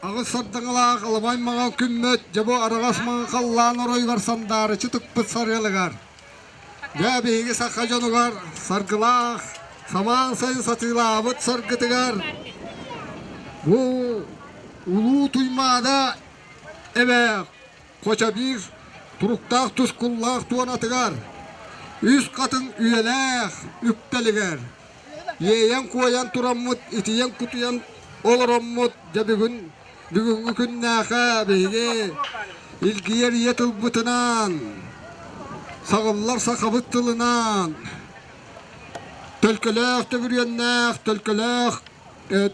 Аҕыс сардаҥалаах аламай маҥан күммүт дьэ бу араҕас маҥан халлаан оройугар сандаарыччы тыкпыт сарыалыгар. Дьэ биһиги саха дьонугар саргылаах самаан сайын сатыылаабыт саргытыгар бу улуу Туймаада эбэ хочо биир туруктаах тускуллаах туонатыгар үс хатыҥ үйэлээх үктэлигэр Иэйэн-куойан тураммыт, итийэн-кутуйан олороммут, дьэ бүгүн бүгүҥҥү күннээхэ биһиги илгийэр ийэ тылбытынан, саҕыллар сахабыт тылынан, төлкөлөөх төбүрүөннээх, төлкөлөөх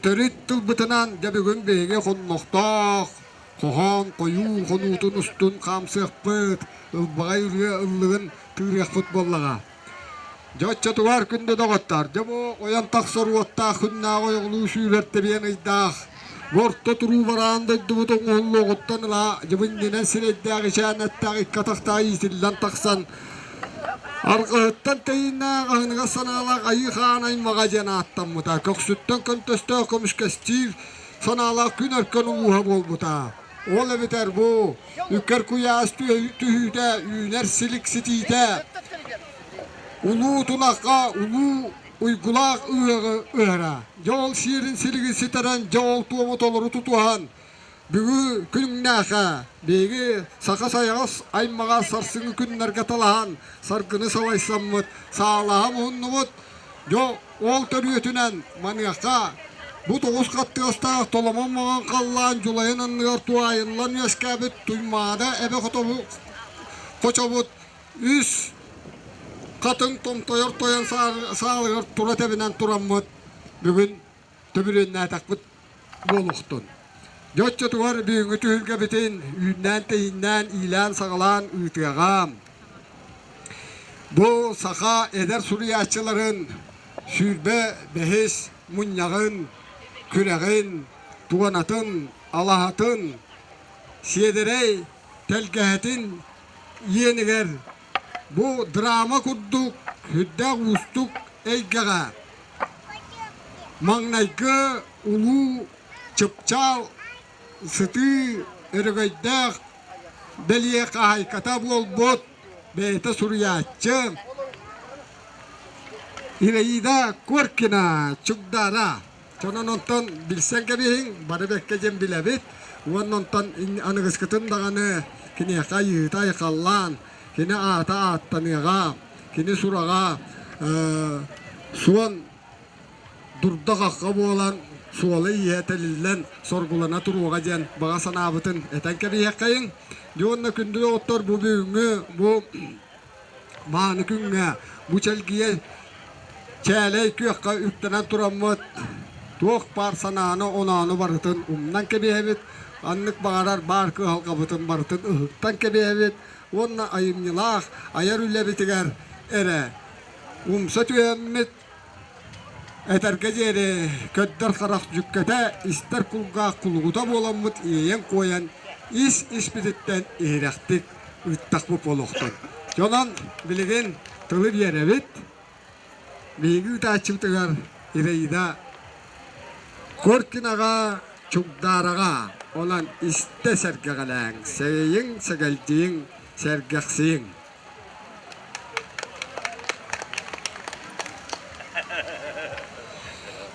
төрүт тылбытынан дьэ бүгүн биһиги хоннохтоох, хоһоон хойуу хонуутун устун хаамсыахпыт, ылбаҕай ырыа ыллыгын тыырыахпыт буоллаҕа. Дьэ оччотугар күндү доҕоттор, дьэ бу ойон тахсар уоттаах күннээҕи ойоҕолуу сүүрэр тэбиэн ыйдаах бу орто туруу бараан дойдубут оҥоһуллуоҕуттан ыла дьыбынньынан сирэйдээх ичээн эттээх икки атахтаах иитиллэн тахсан арҕаһыттан тэйииннээх аһыныгас санаалаах айыы хаан аймаҕа диэн ааттаммыта, көхсүттэн көнтөстөөх көмүскэстиир санаалаах күн өркөн улууһа буолбута. Ол эбэтэр бу үкэр куйаас түһүүтэ, үүнэр силик ситиитэ, улуу тунахха улуу уйгулаах ыһыаҕы ыһара. Дьэ ол сиэрин силигин ситэрэн, дьэ ол туому толору тутуһан, бүгү күннээхэ биһиги саха сайаҕас аймаҕа сарсыҥҥы күннэргэ талаһан, саргыны салайсаммыт, саалаһа муһуннубут. Дьэ Ол төрүөтүнэн маныаха бу тоҕус хаттыгастаах толомон маҥан халлаан дьулайын анныгар туһаайыллан үөскээбит Туймаада эбэ хочобут үс хатыҥ томтойор тойон саалыгар тура тэбинэн тураммыт бүгүн төбүрүөннээтэхпит буолуохтун. Дьэ оччотугар бүгүҥҥү түһүлгэбитин үүннээн-тэйиннээн, иилээн-саҕалаан ыытыаҕа. Бу саха эдэр суруйааччыларын 25 мунньаҕын, күрэҕин, туонатын, алаһатын, сиэдэрэй тэлгэһэтин иэнигэр бу драма курдук сүрдээх уустук эйгэҕэ маҥнайгы улуу чыпчаал сытыы өрөгөйдөөх бэлиэ хаһаайката буолбут бэйэтэ суруйааччы Ираида Коркина Чугдаара. Онон онтон билсэн кэбиһиҥ, бары бэккэ диэн билэбит. Уонна онтон аныгыскытын даҕаны киниэхэ айыыта айхаллаан, кини аата ааттаныаҕа, кини сураҕа суон дурда-хахха буолан, суола-ииһэ тэлиллэн, соргулана туруоҕа диэн баҕа санаабытын этэн кэбиһиэххэйиҥ. Дьэ уонна күндү доҕоттор, бу бүгүҥҥү бу мааны күҥҥэ бу чэлгийэ чээлэй күөххэ үктэнэн тураммыт туох баар санааны-оноону барытын умнан кэбиһэбит, ханнык баҕарар баар кыһалҕабытын барытын ыһыктан кэбиһэбит уонна айымньылаах айар үлэбитигэр эрэ умса түһэммит Этэргэ диэри, көрдөр харах дьүккэтэ, истэр кулгаах кулугута буоламмыт иэйэн-куойан, ис-испититтэн иһирэхтик ыыттахпыт буолуохтун. Дьонон билигин тылы биэрэбит. Биһиги ыытааччыбытыгар Ираида Коркинаҕа, Чугдаараҕа онон истэ сэргэҕэлээҥ, сэгэйиҥ, сэгэлдьийиҥ, сэргэхсийиҥ.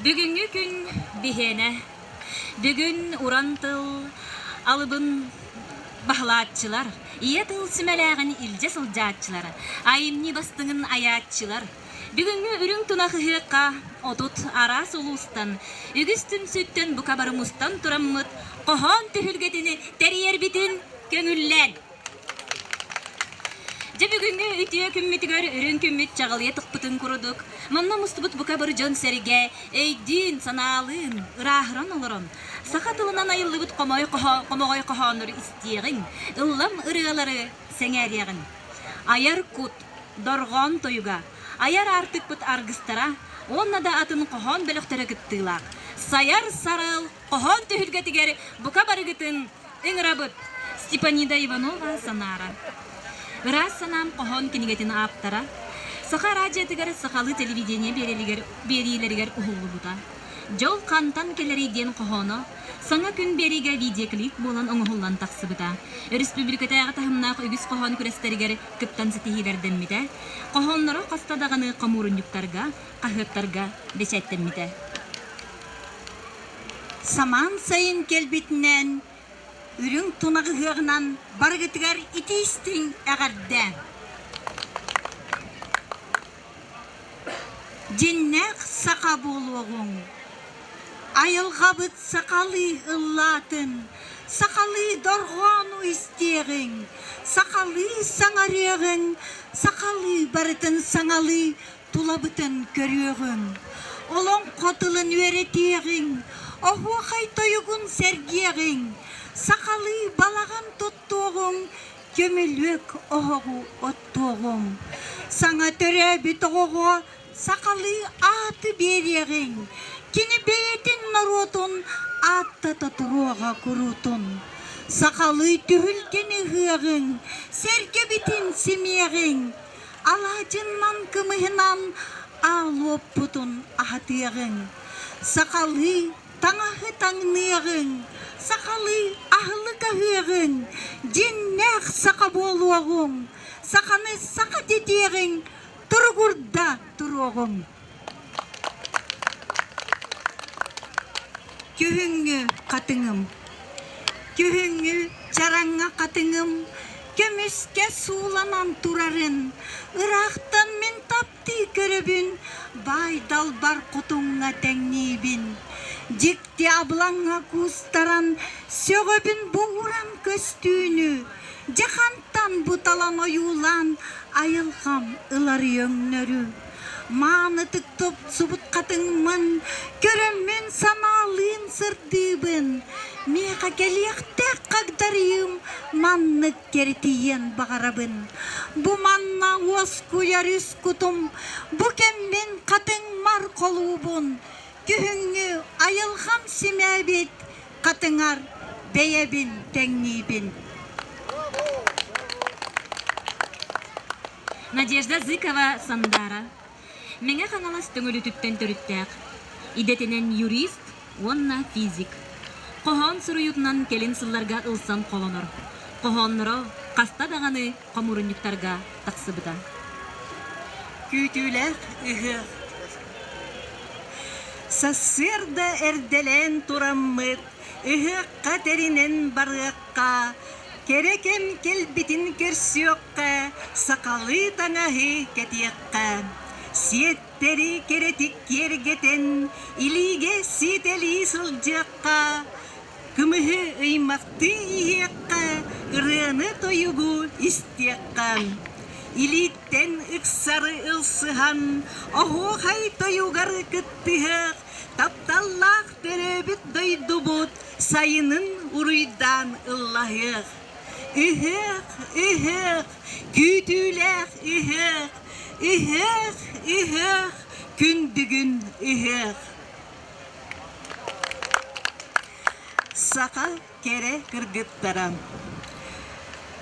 Бүгүҥҥү күн биһиэнэ. Бүгүн уран тыл алыбын баһылааччылар, ийэ тыл сүмэлээҕин илдьэ сылдьааччылар, айымньы бастыҥын айааччылар. Бүгүҥҥү үрүҥ тунах ыһыахха 30 араас улуустан, үгүс түмсүүттэн бука бары мустан тураммыт хоһоон түһүлгэтин тэрийэрбитин көҥүллээн. Дьэ бүгүҥҥү үтүө күммүтүгэр үрүҥ күммүт чаҕылыйа тыкпытын курдук, манна мустубут бука бары дьон-сэргэ өйдүүн, санаалыын, ырааһыран олорон, саха тылынан айыллыбыт хомоҕой хоһооннору истиэҕиҥ, ыллам ырыалары сэҥээриэҕиҥ. Айар кут, дорҕоон тойуга, айар аартыкпыт аргыстара уонна да атын хоһоон бөлөхтөрө кыттыылаах Сайар сарыал хоһоон түһүлгэтигэр бука барыгытын Ыҥырабыт Степанида Иванова Санаара. Ыраас санаам хоһоон кинигэтин ааптара, Саха араадьыйатыгар сахалыы телевидение биэриилэригэр уһуллубута. Дьол хантан кэлэрий диэн хоһооно Саҥа күн биэриигэ видеоклип буолан оҥоһуллан тахсыбыта. Өрөспүүбүлүкэтээҕи таһымнаах үгүс хоһоон күрэстэригэр кыттан ситиһиилэрдэммитэ. Хоһоонноро хаста даҕаны хомуурунньуктарга, хаһыаттарга бэчээттэммитэ. Самаан сайын кэлбитинэн, үрүҥ тунах ыһыаҕынан барыгытыгар итии-истиҥ эҕэрдэ! Дьиҥнээх саха буолуоҕуҥ, айылҕабыт сахалыы ыллаатын, сахалыы дорҕоону истиэҕиҥ, сахалыы саҥарыаҕыҥ, сахалыы барытын саҥалыы тулабытын көрүөҕүҥ, олоҥхо тылын үөрэтиэҕиҥ, оһуохай тойугун сэргиэҕиҥ, сахалыы балаҕан туттуоҕуҥ, көмүлүөк оһоҕу оттуоҕуҥ, саҥа төрөөбүт оҕоҕо сахалыы ааты биэриэҕиҥ, кини бэйэтин норуотун ааттата туруоҕа куруутун. Сахалыы түһүлгэни ыһыаҕыҥ, сэргэбитин симиэҕиҥ, алаадьыннан кымыһынан аал уоппутун аһатыаҕыҥ. Сахалыы таҥаһы таҥныаҕыҥ, сахалыы аһылык аһыаҕыҥ, дьиҥнээх саха буолуоҕуҥ, саханы саха дэтиэҕиҥ, туругурда туруоҕуҥ. Күһүҥҥү хатыҥым Күһүҥҥү чараҥҥа хатыҥым көмүскэ сууланан турарын ыраахтан мин таптыы көрөбүн, баай далбар хотуҥҥа тэҥниибин. Дьикти абылаҥҥа куустаран сөҕөбүн бу уран көстүүнү, дьэ хантан бу талан ойуулаан айылҕам ылар өҥнөрү. Маанытык тупсубут хатыҥмын көрөммүн санаалыын сырдыыбын. Миэхэ кэлиэхтээх хагдарыйыым маннык кэритийиэн баҕарабын. Бу манна уоскуйар үс кутум, бу кэммин хатыҥмар холуубун. Күһүҥҥү айылҕам симээбит хатыҥар бэйэбин тэҥниибин. Надежда Зыкова Сандаара Мэҥэ Хаҥалас Төҥүлүтүттэн төрүттээх, идэтинэн юрист уонна физик. Хоһоон суруйуутунан кэлин сылларга ылсан холонор. Хоһоонноро хаста даҕаны хомуурунньуктарга тахсыбыта. Күүтүүлээх ыһыах Сарсыарда эрдэлээн тураммыт, ыһыахха тэринэн барыахха, кэрэ кэм кэлбитин көрсүөххэ, сахалыы таҥаһы кэтиэххэ. Сиэттэри кэрэтик киэргэтэн, илиигэ сиэтэлии сылдьыахха, кымыһы ыймахтыы иһиэххэ, ырыаны-тойугу истиэххэ. Илииттэн ыксары ылсыһан, оһуохай тойугар кыттыһыах, тапталлаах төрөөбүт дойдубут сайынын уруйдаан ыллаһыах. Ыһыах, ыһыах, күүтүүлээх ыһыах, ыһыах, ыһыах, күн бүгүн ыһыах. Саха кэрэ кыргыттара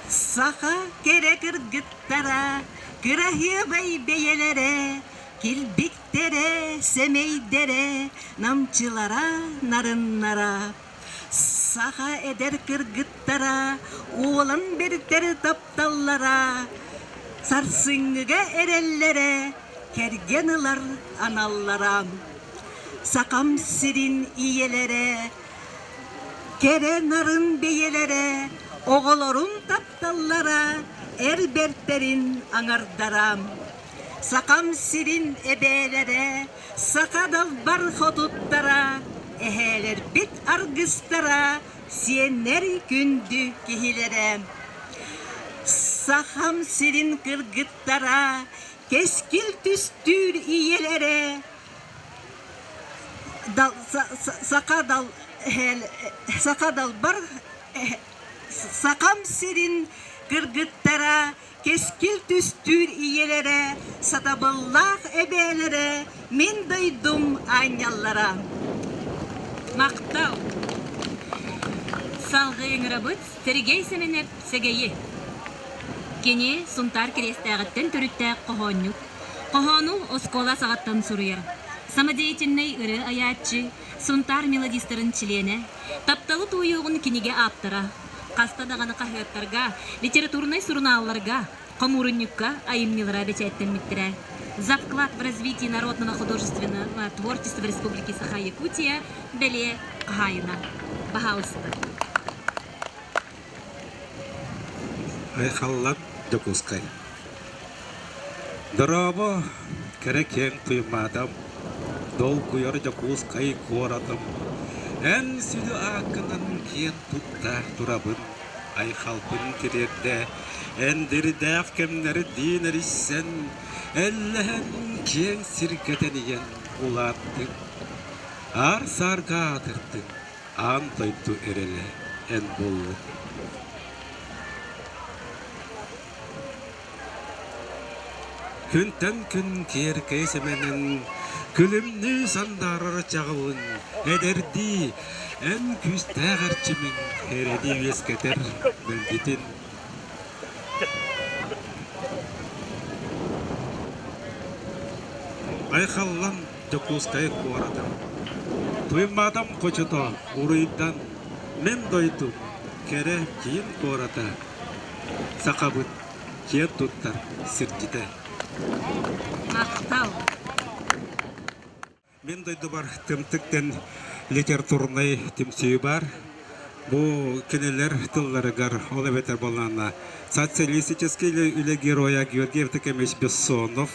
Саха кэрэ кыргыттара, кыраһыабай бэйэлэрэ, килбиктэрэ, сэмэйдэрэ, намчылара, нарыннара. Саха эдэр кыргыттара, уолан бэртэр тапталлара, сарсыҥҥыга эрэллэрэ, кэргэн ылар аналлара. Сахам сирин ийэлэрэ, кэрэ нарын бэйэлэрэ, оҕолорун тапталлара, эр бэртэрин аҥардара. Сахам сирин эбээлэрэ, саха далбар хотуттара, эһээлэрбит аргыстара, сиэннэр күндү киһилэрэ. Сахам сирин кыргыттара, кэскил түстүүр ийэлэрэ, саха дал саха далбар сахам сирин кыргыттара кэскил түстүүр ийэлэрэ, сатабыллаах эбээлэрэ, мин дойдум аанньаллара. Махтал! Салгыы ыҥырабыт Сергей Сэмэнэп Сэгэйи. Кини Сунтаар Кириэстээҕиттэн төрүттээх хоһоонньут. Хоһоону оскуола саҕаттан суруйар. Самодеятельнай ырыа айааччы, Сунтаар мелодистарын чилиэнэ, Тапталы туойуоҕун кинигэ ааптара, хаста даҕаны хаһыаттарга, литературнай сурунаалларга, хомуурунньукка айымньылара бэчээттэммиттэрэ. За вклад в развитие народного художественного творчества Республики Саха-Якутия бэлиэ хаһаайына. Баһаалыста. Айхаллан Дьокуускай. Дорообо, кэрэ киэҥ Туймаадам, долгуйар Дьокуускай куоратым. Эн сүдү ааккынан киэн тутта турабын, айхалбын тириэрдэ, эндирдээх кэмнэрдиин эрийсэн, эллэһэн киэҥ сиргэ тэнийэн улааттыҥ. Аар-саарга аатырдыҥ, аан дойду эрэлэ эн буоллуҥ. Күнтэн күн киэркэй сэмэнэн, күлүмнүү сандаарар чаҕылыҥ, эдэрдии, эн күүстээх эрчимиҥ эрэни үөскэтэр мэлдьитин. Айхаллан Дьокуускай куоратым, Туймаадам хочото уруйдан, мин дойдум кэрэ киин куората, Сахабыт киэн туттар сирдьитэ. Махтал. Мин дойдубар тымтыктан литературнай түмсүү бар. Бу кинилэр тылларыгар, ол эбэтэр буоллаҕына, социалистический үлэ геройа Георгий Евдокимович Бессонов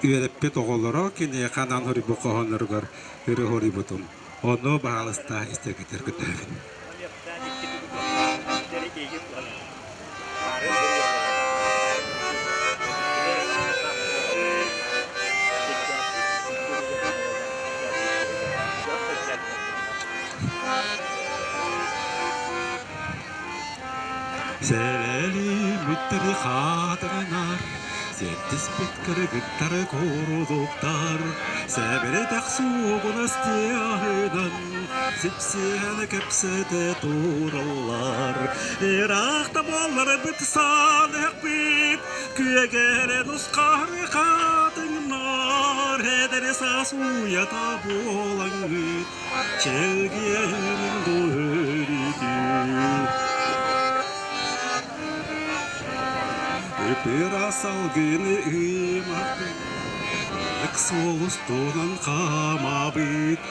үөрэппит оҕолоро киниэхэ анаан хоруйбут хоһоонноругар ыры хоруйбутум. Ону баһаалыста истэргитэр көрдөһөбүн. Сэлэли бүттэри хаатырынар, сиэттиспит кыргыттары курдуктар, сэбирдэх суугунас тиаһынан сипсиһэн кэпсэтэ тураллар. Ыраахта буолларбыт сааныахпыт, күөгэрэ нусхары хатыҥнар, эдэр саас уйата буолаҥҥыт, чэлгиэһинин көһөрүтүү. Ыпыра салгыны ыймаппыт, суол устунан хаамабыт,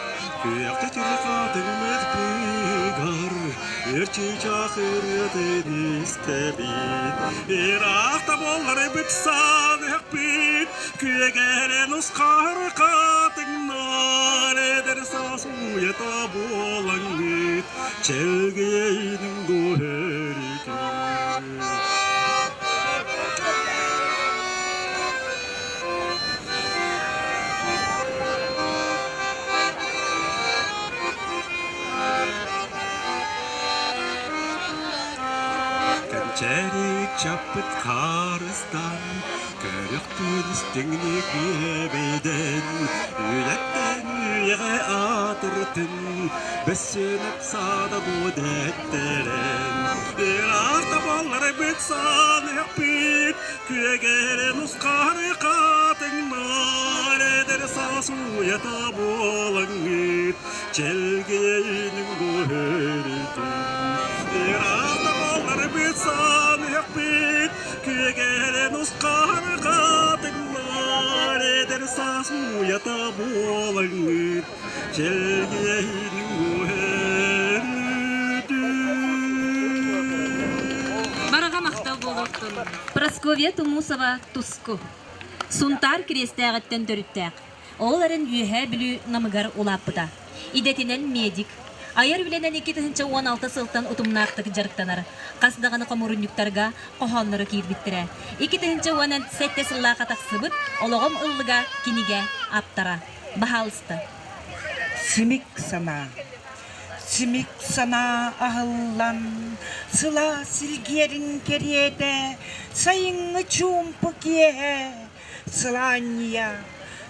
күөхтэ чырҕатыҥмыт быыгар, эрчичах ырыатын истэбит. Ыраахта буолларбыт сааныахпыт, күөгэрэн усхар хатыҥнар, эдэр саас уйата буолаҥҥыт, чэлгиэйиниҥ дуоһэритин. Кэнчээрик чаппыт хаарыстан, көрөхтүүн истиҥник үөбэйдэн, үлэттэн үйэҕэ аатыртын, бөссүөнэп саада дуо дэттэрэн, ыраах табалларбыт сааныахпыт, күөгэрэ нусхары хатыҥнар, эдэр саас уйата буолаҥҥыт, чэлгиэйиниҥ көһөрүтүн. Ыраах табалларбыт сааныахпыт, күөгэрэ нусхары хатыҥнар, эдэр саас уйата буолаҥҥыт, чэлгиэйиниҥ көһөрүтүн. Бараҕа махтал буолуохтун. Прасковья Тумусова Туску. Сунтаар Кириэстээҕиттэн төрүттээх. Ол эрэн Үөһээ Бүлүү Намыгар улааппыта. Идэтинэн медик. Айар үлэнэн 2016 сылтан утумнаахтык дьарыктанар. Хас даҕаны хомуурунньуктарга хоһоонноро киирбиттэрэ. 2017 сыллаахха тахсыбыт «Олоҕум ыллыга» кинигэ ааптара. Баһаалыста. Симик санаа. Симик санаа аһыллан, сылаас илгиэрин кэриэтэ, сайыҥҥы чуумпу киэһэ сылаанньыйа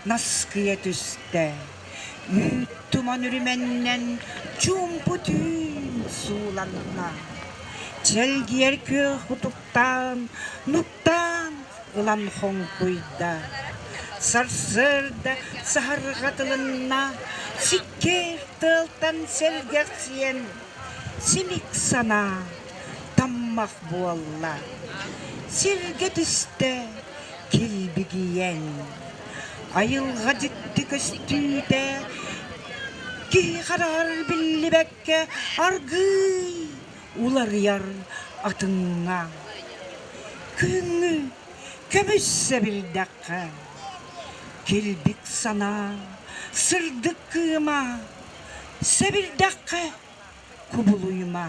наскыйа түстэ. Үүт туман үрүмэннэн чуумпу түүн сууланна. Чэлгиэр күөх утуктаан, нуктаан ылан хоҥкуйда. Сарсыарда саһарҕатылынна, сиккиэр тыалтан сэргэхсийэн, симик санаа таммах буолла. Сиргэ түстэ килбигийэн. Айылҕа дьикти көстүүтэ киһи хараҕар биллибэккэ аргыый уларыйар атыҥҥа. Күһүҥҥү көмүс сэбирдэххэ килбик санаа, сырдык кыыма, сэбирдэххэ кубулуйума.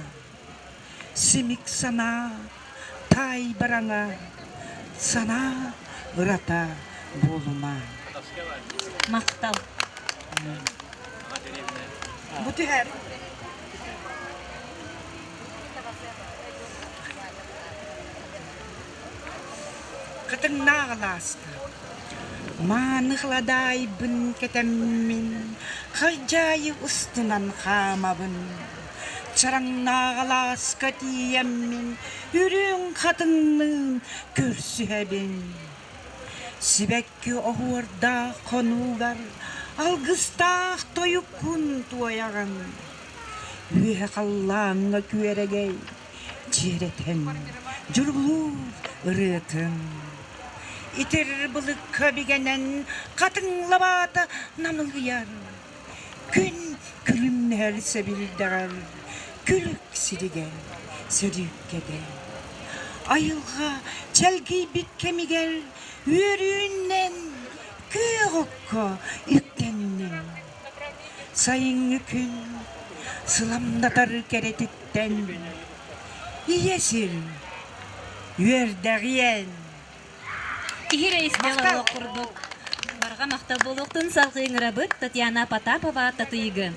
Симик санаа, таай бараҥа, санаа ырата буолума. Махтал. Бу түһэр. Хатыҥнаах алааска Мааны халадаайбын кэтэммин, халдьаайы устунан хаамабын. Чараҥнаах алааска тиийэммин, үрүҥ хатыҥныын көрсүһэбин. Сибэкки оһуордаах хонуугар алгыстаах тойуккун туойаҕын. Үөһэ халлааҥҥа күөрэгэй дьиэрэтэн дьурулуур ырыатын. Итир былыкка бигэнэн хатыҥ лабаата намылыйар. Күн күлүмнэһэр сэбирдэҕэр, күлүк сиригэр сөрүүккэтэ. Айылҕа чэлгийбит кэмигэр үөрүүнэн күөх окко үктэнним. Сайыҥҥы күн сыламнатар кэрэтиттэн ийэ сир үөрдэҕиэн. Киһи рейс буолуох курдук. Барҕа махтал буолуохтун салҕыы ыҥырабыт Татьяна Потапова Татыйыгы.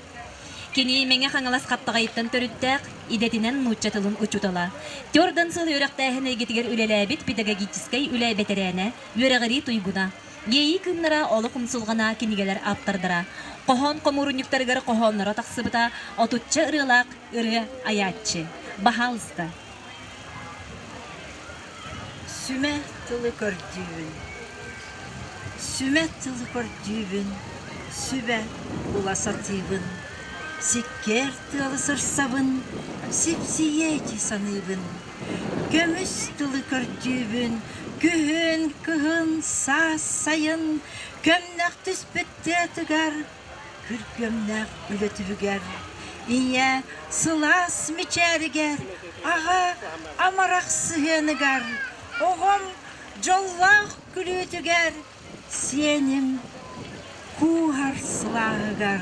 Кини Мэҥэ Хаҥалас Хаптаҕайыттан төрүттээх, идэтинэн нуучча тылын учуутала. Төрдөн сыл үөрэхтээһин эйгэтигэр үлэлээбит педагогическай үлэ бэтэрээнэ, үөрэҕирии туйгуна. Иэйии кыымнара олох умсулҕана кинигэлэр ааптардара. Хоһоон хомуурунньуктарыгар хоһоонноро тахсыбыта отучча ырыалаах ырыа айааччы. Баһаалыста. Сүмэ тылы көрдүүбүн, сүмэ тылы көрдүүбүн, сүбэ була сатыыбын, сиккиэр тыалы сырсабын, сипсийэ дии саныыбын. Көмүс тылы көрдүүбүн, күһүн, кыһын, саас, сайын, көмнөх түспүт тыатыгар, күргүөмнээх үлэ түбүгэр, ийэ сылаас мичээригэр, аҕа амарах сыһыаныгар, оҕом дьоллоох күлүүтүгэр, сиэним кууһар сылааһыгар,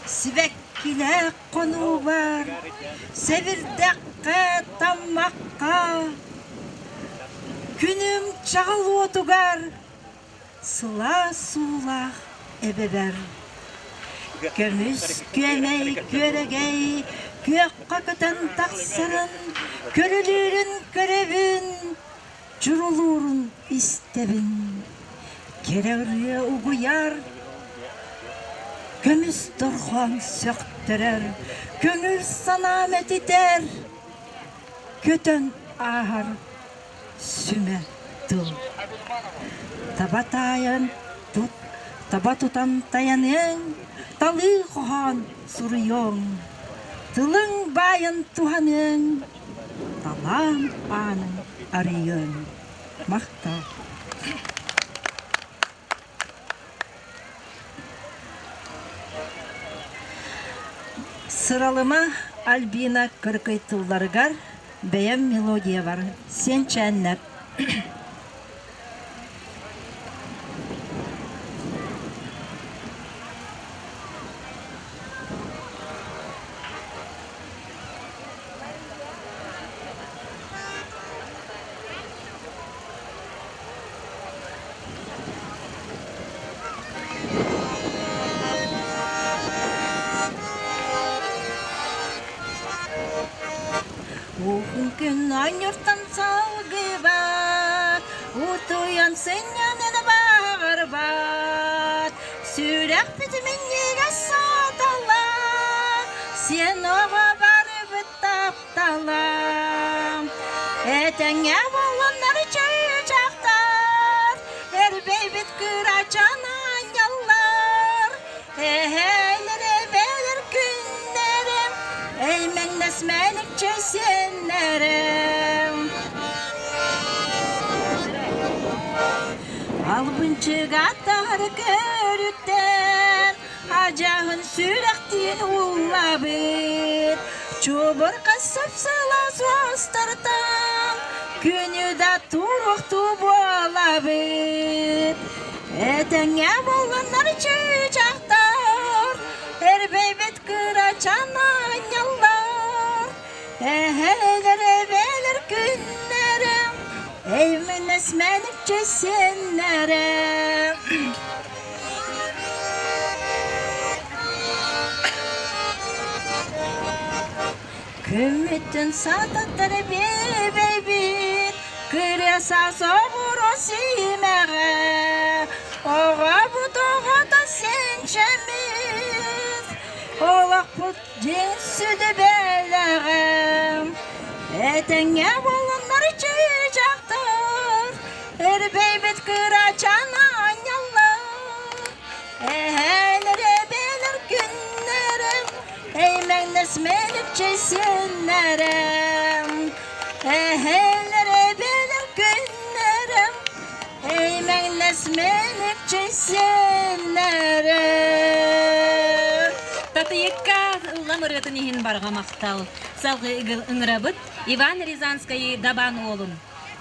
сибэккилээх хонуубар, сэбирдэххэ, таммахха, күнүм чаҕыл уотугар Сылаас суулаах эбэбэр Көмүс күөмэй күөрэгэй күөххэ көтөн тахсарын Көрүлүүрүн көрөбүн, чурулуурун истэбин. Кэрэ ырыа угуйар, көмүс дорҕоон сөхтөрөр, Көҥүл санаам этитэр, көтөн ааһар сүмэ тыл. Таба таайан тут, таба тутан тайаныаҥ, талыы хоһоон суруйуоҥ. Тылыҥ баайын туһаныаҥ, талаан аанын арыйыаҥ. Махтал. Сыралыма Альбина кырыкый тылларыгар бэйэм мелодиябар сиэнчээннэр Уһун күн оонньууртан салгыбат, утуйан сынньанан баҕарбат, сүрэхпит минньигэс саатала, сиэн оҕо барыбыт таптала. Этэҥҥэ буоллуннар чыычаахтар, эрбэйбит кыра. мэникчэ сиэннэрим. Албынчыгаттар көрүктэн Ажаһын сүрэхтиин ууллабыт Чубурка сып-сылаас уостартан Күнү да туруохтуу буолабыт Этэҥҥэ буоллуннар чыычаахтар Эрбэйбит кырачаан аанньаллар Эһэлэр эбээлэр күннэрим Эймэнэс мэникчэ сиэннэрим Күммүтүн саататтар биэбэйбит, Кырыса соҕуруу сиимэҕэ, Оҕобут оҕото синчэммит, Олохпут дьиҥ сүдү бэлэҕэ. Этэҥҥэ буоллуннар чыычаахтар, Эрбэйбит кырачаан аанньаллар, Эһээлэр эбээлэр күннэрим, Эймэҥнэс мэлипчэй сиэннэрим. Эһээлэр эбээлэр күннэрим, Эймэҥнэс мэлипчэй сиэннэрим. Татыйыкка ыллам ырыатын иһин барҕа махтал. Салгыы ыҥырабыт Иван Рязанскайы Дабаан уолун.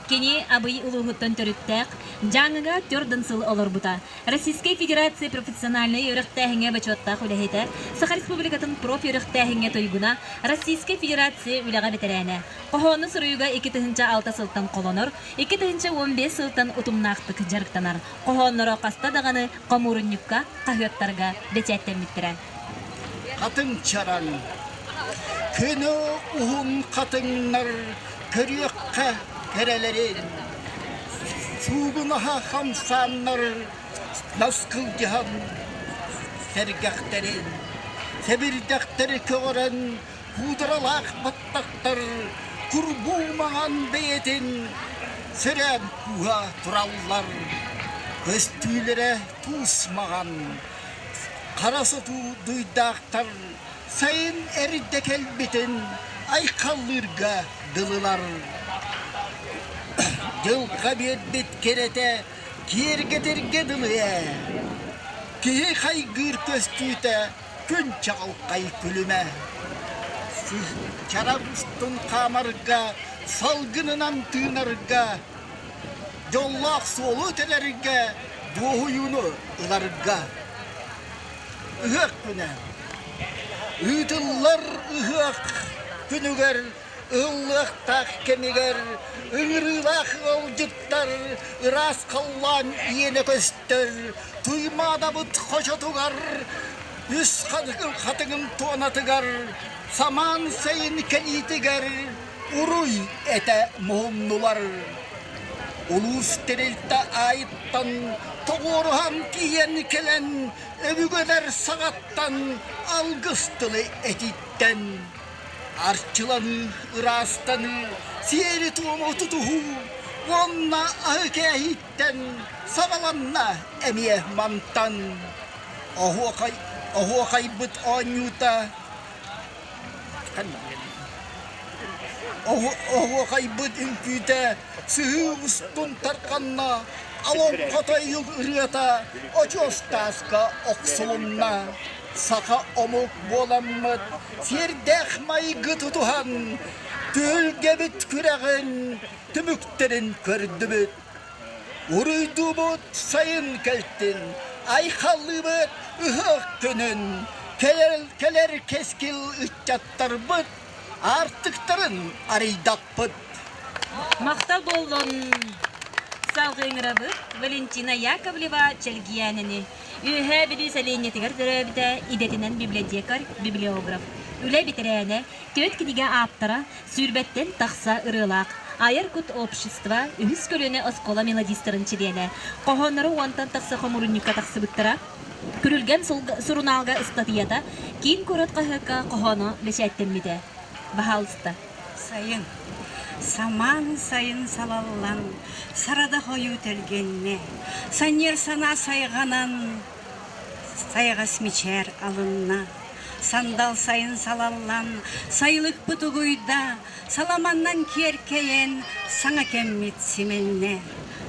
Кини Абый улууһуттан төрүттээх, Дьааҥыга төрдүн сыл олорбута. Российскай Федерация профессиональнай үөрэхтээһиҥҥэ бочуоттаах үлэһитэ, Саха Республикатын профүөрэхтээһиҥҥэ туйгуна, Российскай Федерация үлэҕэ бэтэрээнэ. Хоһоону суруйууга 2006 сылтан холонор, 2015 сылтан утумнаахтык дьарыктанар. Хоһоонноро хаста даҕаны хомуурунньукка, хаһыаттарга бэчээттэммиттэрэ. Хатыҥ чараҥ Күнү уһун хатыҥнар көрүөххэ кэрэлэрин, суугунаһа хамсааннар наскылдьыһан сэргэхтэрин, сэбирдэхтэри көҕөрөн куударалаах баттахтар курбуу маҥан бэйэтин сөрөөн кууһа тураллар, көстүүлэрэ туус маҕан, хара сотуу дуйдаахтар сайын эрдэ кэлбитин айхаллыырга дылылар. Дьылҕа биэрбит кэрэтэ киэргэтэргэ дылы ээ. Киһи хайгыыр көстүүтэ күн чаҕылхай күлүмэ. Чара устун хаамарга, салгынынан тыынарга, дьоллоох суолу тэлэргэ, дуоһуйууну ыларга. Ыһыах күнэ. Ыытыллар ыһыах күнүгэр ыһыллыахтаах кэмигэр ыҥырыылаах ыалдьыттар ыраас халлаан иэнэ көстөр Туймаадабыт хочотугар үс хатыҥын туонатыгар самаан сайын кэлиитигэр уруй этэ муһуннулар. Улуус тэрилтэ аайыттан тоҕуоруһан тиийэн кэлэн өбүгэлэр саҕаттан алгыс тылы этиттэн арчыланыы, ыраастаныы, сиэри-туому тутуһуу уонна аһы кээһииттэн саҕаланна эмиэ мантан. Оһуохай, оһуохайбыт оонньуута Оһуохайбыт үҥкүүтэ сыһыы устун тарҕанна, Алоҥхо-тойук ырыата очуос тааска охсулунна. Саха омук буоламмыт сиэрдээх майгы тутуһан, түһүлгэбит күрэҕин түмүктэрин көрдүбүт. Уруйдуубут сайын кэлтин, айхаллыыбыт ыһыах күнүн, кэлэр, кэлэр кэскил ыччаттарбыт аартыктарын арыйдахпыт. Махтал буоллун! Салгыы ыҥырабыт Валентина Яковлева Чэлгийээнэни. Үөһээ Бүлүү сэлиэнньэтигэр төрөөбүтэ, идэтинэн библиотекарь, библиограф. Үлэ бэтэрээнэ, түөрт кинигэ ааптара, сүүрбэттэн тахса ырыалаах. Айар кут общество үһүс көлүөнэ оскуола мелодистарын чилиэнэ. Хоһоонноро уонтан тахса хомуурунньукка тахсыбыттара. Күрүлгэн сурунаалга ыстатыйата Киин куорат хаһыакка хоһооно бэчээттэммитэ. Баһаалыста. Сайын. Самаан сайын салаллан, сарада хойуу тэлгэннэ. Санньыар санаа сайҕанан, сайаҕас мичээр алынна. Сандал сайын салаллан, сайылыкпыт угуйда, саламаннан киэркэйэн, саҥа кэммит симэннэ.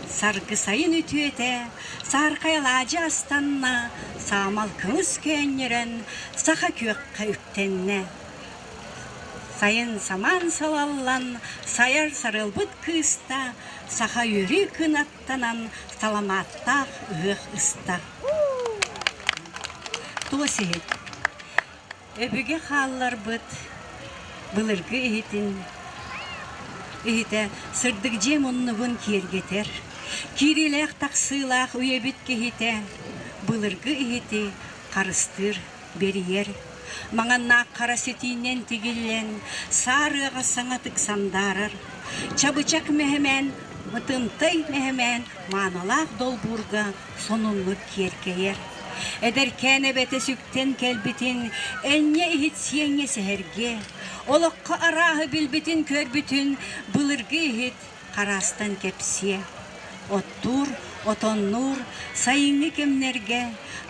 Саргы сайын үтүөтэ, саархай алаадьы астанна, саамал көҥүс көөнньөрөн, саха күөххэ үктэннэ. Сайын самаан салаллан, сайар сарыалбыт кыыста, саха үөрүү кынаттанан, саламааттаах ыһыах ыста. Туос иһит. Өбүгэ хаалларбыт былыргы иһитин иһитэ сырдык дьиэ муннугун киэргэтэр. Киириилээх тахсыылаах үйэбит киһитэ былыргы иһити харыстыыр, бэрийэр. Маҥаннаах хара ситиинэн тигиллэн, саар ыаҕа саҥатык сандаарар. Чабычак мэһэмээн, мытымтай мэһэмээн маанылаах долбуурга сонуннук киэркэйэр. Эдэркээн эбэтэ сүктэн кэлбитин, энньэ иһит сиэҥҥэ сэһэргэ, олоххо арааһы билбитин-көрбүтүн былыргы иһит хараастан кэпсиэ. Оттуур, отоннуур сайыҥҥы кэмнэргэ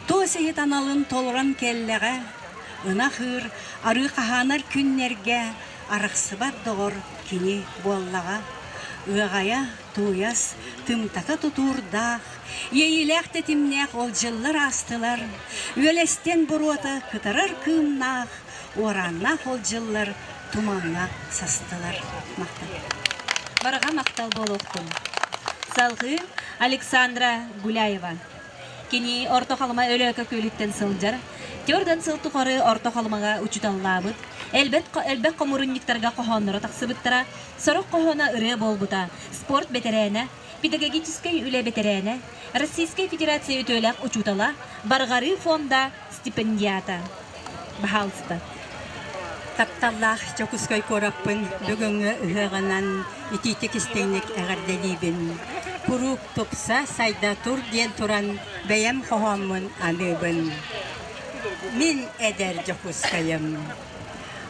туос иһит аналын толорон кэллэҕэ, ынах ыыр, арыы хаһаанар күннэргэ арахсыбат доҕор кини буоллаҕа. Ыаҕайа, тууйас, тымтака тутуурдаах, иэйиилээх тэтимнээх ол дьыллар аастылар, үөлэстэн буруота кытарар кыымнаах, уорааннаах ол дьыллар тумаҥҥа састылар. Махтал. Барҕа махтал буолуохтун. Салгыы Александра Гуляева. Кини Орто Халыма Өлөөкө күөлүттэн сылдьар, төрдөн сыл тухары Орто Халымаҕа учууталлаабыт, элбэх, элбэх хомуурунньуктарга хоһоонноро тахсыбыттара, сорох хоһооно ырыа буолбута, спорт бэтэрээнэ, педагогическай үлэ бэтэрээнэ, Российскай Федерация үтүөлээх учуутала, Барҕарыы фонда стипендиата. Баһаалыста. Тапталлаах Дьокуускай куораппын бүгүҥҥү ыһыаҕынан итиитик истиҥник эҕэрдэлиибин. Куруук тупса, сайда тур диэн туран бэйэм хоһооммун аныыбын. Мин эдэр Дьокуускайым.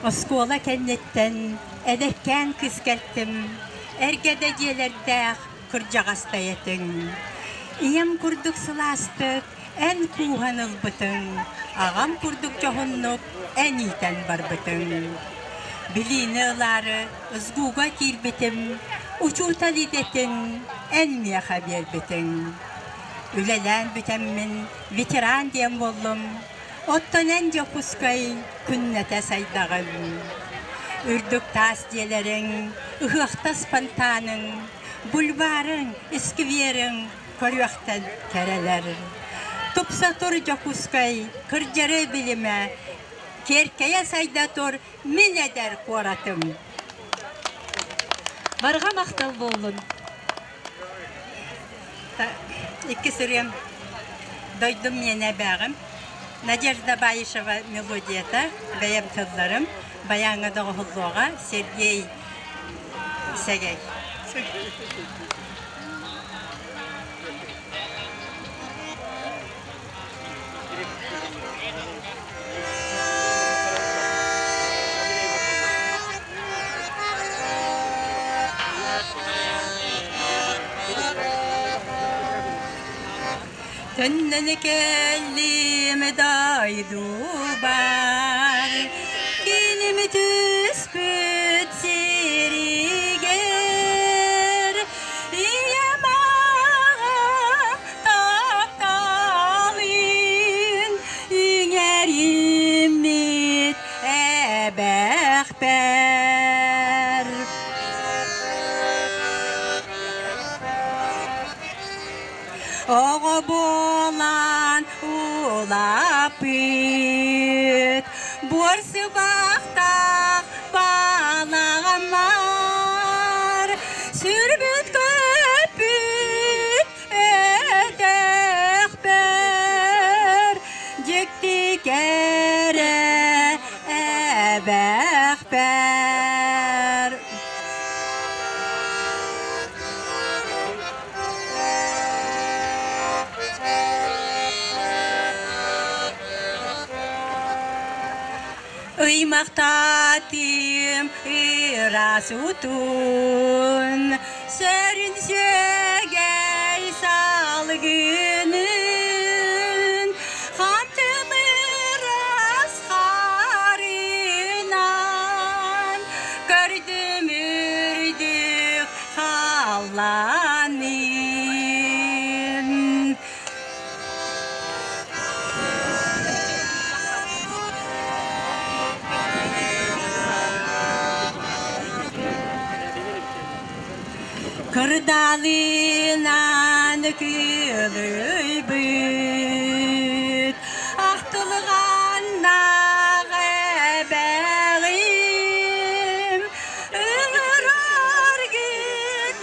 Оскуола кэнниттэн эдэркээн кыыс кэлтим, эргэ да дьиэлэрдээх кырдьаҕастай этиҥ. Ийэм курдук сылаастык эн кууһан ылбытыҥ, аҕам курдук дьоһуннук эн иитэн барбытыҥ. Билиини ылаары СГУ-га киирбитим, учуутал идэтин эн миэхэ биэрбитиҥ. Үлэлээн бүтэммин ветеран диэн буоллум, оттон эн Дьокуускай күннэтэ сайдаҕын. Үрдүк таас дьиэлэриҥ, ыһыахтас фонтаныҥ, бульварыҥ, исквериҥ көрүөхтэн кэрэлэр. Тупса тур Дьокуускай, кырдьары билимэ, киэркэйэ сайда тур мин эдэр куоратым. Барҕа махтал буоллун. Икки сырыам дойдум миэнэ бээҕим. Надежда Баишева мелодията, бэйэм тылларым, баяҥҥа доҕуһуллуоҕа Сергей Сэгэй. Төннөн кэллим дойдубар, киним түспүт сиригэр, ийэм аҕам тапталын иҥэриммит эбэхпэр. Оҕо буолан улааппыт, буор сыбахтаах балаҕаммар сүрбүт көппүт өтөхпөр дьикти кэрэ эбэхпэр. Ыймахтаатым ыраас утун, сөрүн сүөгэй салгынын, хантымырас. Көрдүм үрдүк халлаанын. Кырдаалыынан күөлүйбүт, ахтылҕаннаах эбэҕим, ыҥырар гын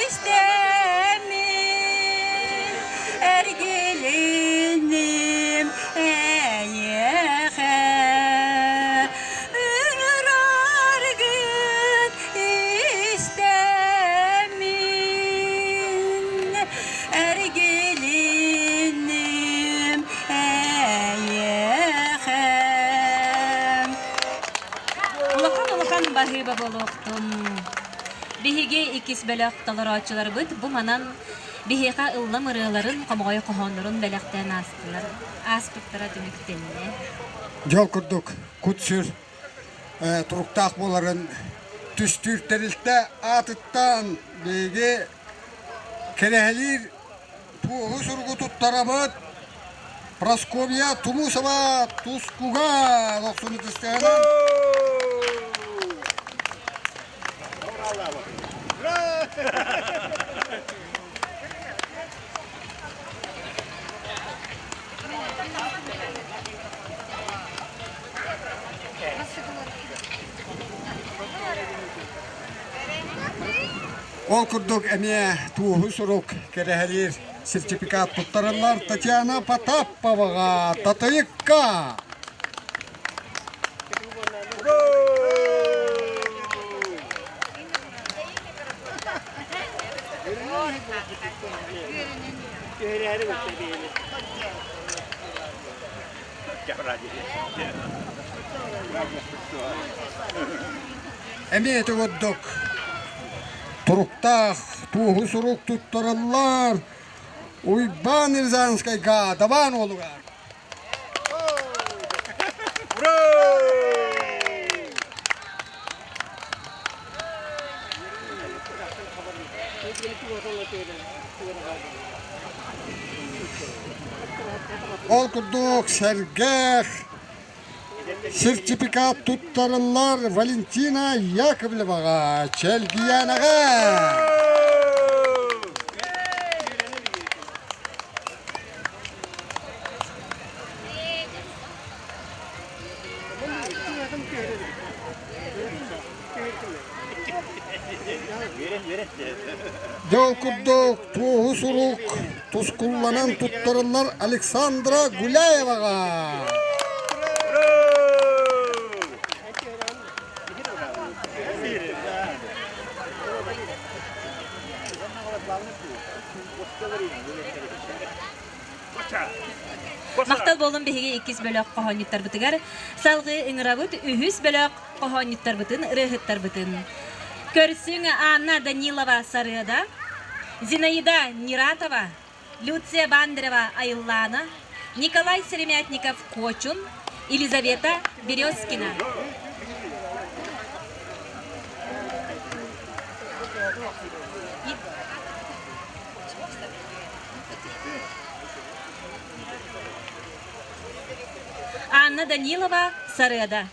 истэммин, эргилинним эйиэхэ. Ыҥырар гын истэммин, эргилинним эйиэхэ. Улахан-улахан баһыыба буолуохтун. Биһиги иккис бөлөх толорооччуларбыт бу манан биһиэхэ ыллам ырыаларын, хомоҕой хоһооннорун бэлэхтээн аастылар. Ааспыттара түмүктэннэ. Дьол курдук кут-сүр туруктаах буоларын түстүүр тэрилтэ аатыттан биһиги кэрэһэлиир туоһу суругу туттарабыт Прасковья Тумусова Тускуга дохсун ытыстыһынан Ол курдук эмиэ туоһу сурук кэрэһэлиир сертификат туттараллар Татьяна Потаповаҕа, Татыйыкка! Эмиэ ити курдук туруктаах туоһу сурук туттараллар Уйбаан Рязанскайга Дабаан уолугар. Ол курдук сэргэх сертификат туттарыллар Валентина Яковлеваҕа, Чэлгийээнаҕа! Дьэ ол курдук туоһу сурук тускулланан туттарыллар Александра Гуляеваҕа. Махтал буолун биһиги иккис бөлөх хоһоонньуттарбытыгар. Салгыы ыҥырабыт үһүс бөлөх хоһоонньуттарбытын, ырыаһыттарбытын. Көрсүҥ Анна Данилова Сарыада, Зинаида Нератова, Люция Бандерева Айыллаана, Николай Серемятников Куочун, Елизавета Березкина. Анна Данилова, Сарыада,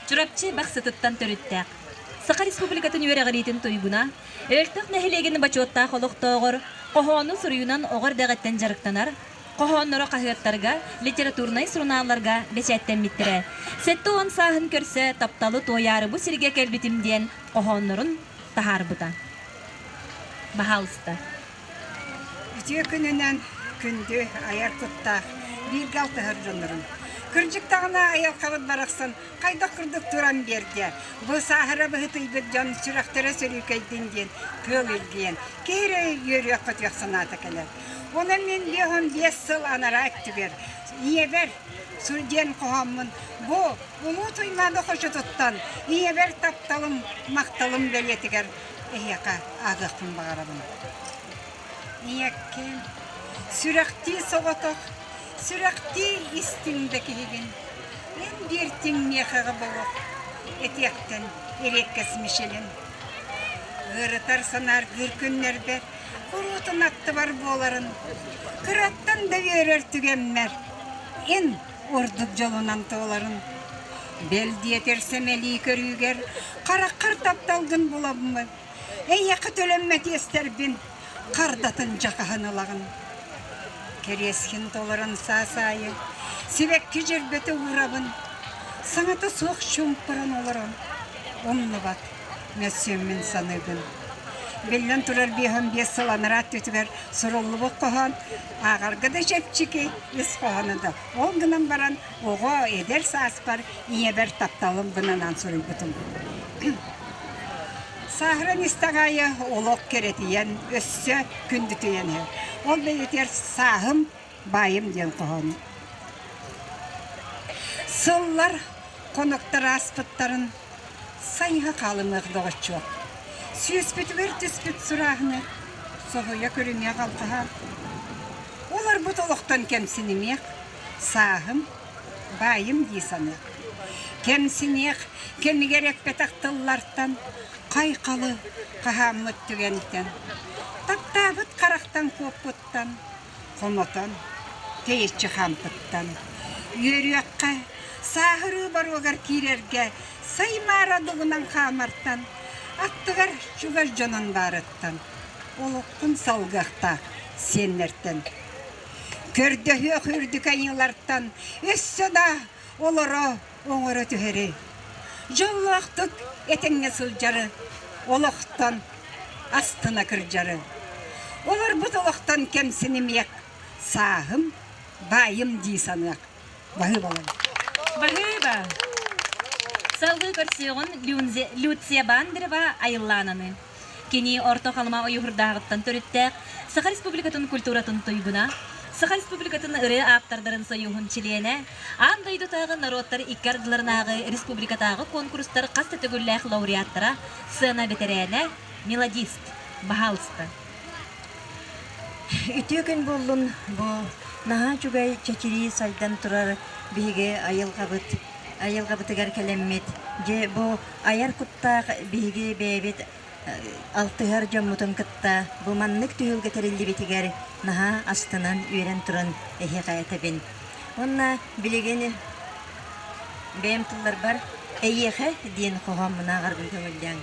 Чурапчы Бахсытыттан төрүттээх. Саха Республикатын үөрэҕириитин туйгуна, Өлтөх нэһилиэгин бочуоттаах олохтооҕор хоһоону суруйунан оҕо эрдэҕиттэн дьарыктанар, хоһоонноро хаһыаттарга, литературнай сурунаалларга бэчээттэммиттэрэ. 70 сааһын көрсө тапталы туойаары бу сиргэ кэлбитим диэн хоһооннорун таһаарбыта. Баһаалыста. Үтүө күнүнэн күндү айар куттаах бииргэ алтыһар дьоннорум. Кырдьык даҕаны айылҕабыт барахсан хайдах курдук туран биэрдэ. Бу сааһыра быһытыйбыт дьон сүрэхтэрэ сөрүүкэйдин диэн тыал илгийэн, киһи эрэ үөрүөх-көтүөх санаата кэлэр. Онон мин 55 сыл анараа өттүгэр ийэбэр диэн хоһооммун бу Улуу Туймаада хочотуттан ийэбэр тапталым, махталым бэлиэтигэр эһиэхэ ааҕыахпын баҕарабын. Ийэккэм, сүрэхтии соҕотох, сүрэхтии истиҥ да киһигин. Эн биэртиҥ миэхэҕэ болох, этиэхтэн. Эриэккэс Мишелин. Ыарытар санааргыыр күннэрбэр куруутун аттыбар буоларын, кыраттан да үөрэр түгэммэр эн ордук дьолунан туоларын. Бэл диэтэр сэмэлии көрүүгэр хараххар тапталгын буламмын, эйиэхэ төлөммөт иэстэрбин хардатын дьакаһын ылаҕын. Кэриэсхин толорон саас аайы сибэкки дьөрбөтө уурабын, саҥата суох чуумпуран олорон умнубат мөссүөммүн саныыбын. Биллэн турар 55 сыл анараа өттүтүгэр суруллубут хоһоон ааҕарга да чэпчэки ис хоһооно да. Ол гынан баран оҕо эдэр сааспар ийэбэр тапталым гынан суруйбутум. Сааһыран истэх аайы олох кэрэтийэн, өссө күндүтүйэн иһэр. Ол бэйэтигэр сааһым, баайым диэн хоһоону. Сыллар хонуктар ааспыттарын сайыһа хаалымыах доҕоччуок. Сүүспүтүгэр түспүт сурааһыны соһуйа көрүҥүөх алҕаһа. Олорбут олохтон кэмсинимиэх, сааһым, баайым дии саныах. Кэмсиниэх, кэмигэр эппэтэх тыллартан, хайхалы хаһааммыт түгэнтэн, таптаабыт харахтан куоппуттан, хомотон, тэйиччи хаампыттан. Үөрүөххэ, сааһырыы боруогар киирэргэ саймаара дугунан хаамартан, аттыгар чугас дьонун баарыттан, олоххун салгыахтаах сиэннэртэн. Көрдөһүөх үрдүк айыылартан өссө да олоро оҥоро түһэри, дьоллоохтук этэҥҥэ сылдьары, олохтон астына кырдьары. Олорбут олохтон кэмсинимиэх, сааһым, баайым дии саныах. Баһыыбалар. Баһыыба! Салгыы көрсүөҕүн Люция Бандерева айыллаананы. Кини Орто Халыма Ойуһурдааҕыттан төрүттээх, Саха Республикатын культуратын туйгуна, Саха Республикатын ырыа ааптардарын союһун чилиэнэ, аан дойдутааҕы норуоттар икки ардыларынааҕы республикатааҕы куонкурустар хас да төгүллээх лауреаттара, сцена бэтэрээнэ, мелодист. Баһаалыста. Үтүө күн буоллун бу наһаа үчүгэй чэчирии сайдан турар биһиги айылҕабыт айылҕабытыгар кэлэммит дьэ бу айар куттаах биһиги бэйэбит алтыһар дьоммутун кытта бу маннык түһүлгэ тэриллибитигэр наһаа астынан үөрэн туран эһиэхэ этэбин. Уонна билигин бэйэм тылларбар эйиэхэ диэн хоһооммун ааҕарбын көҥүллээҥ.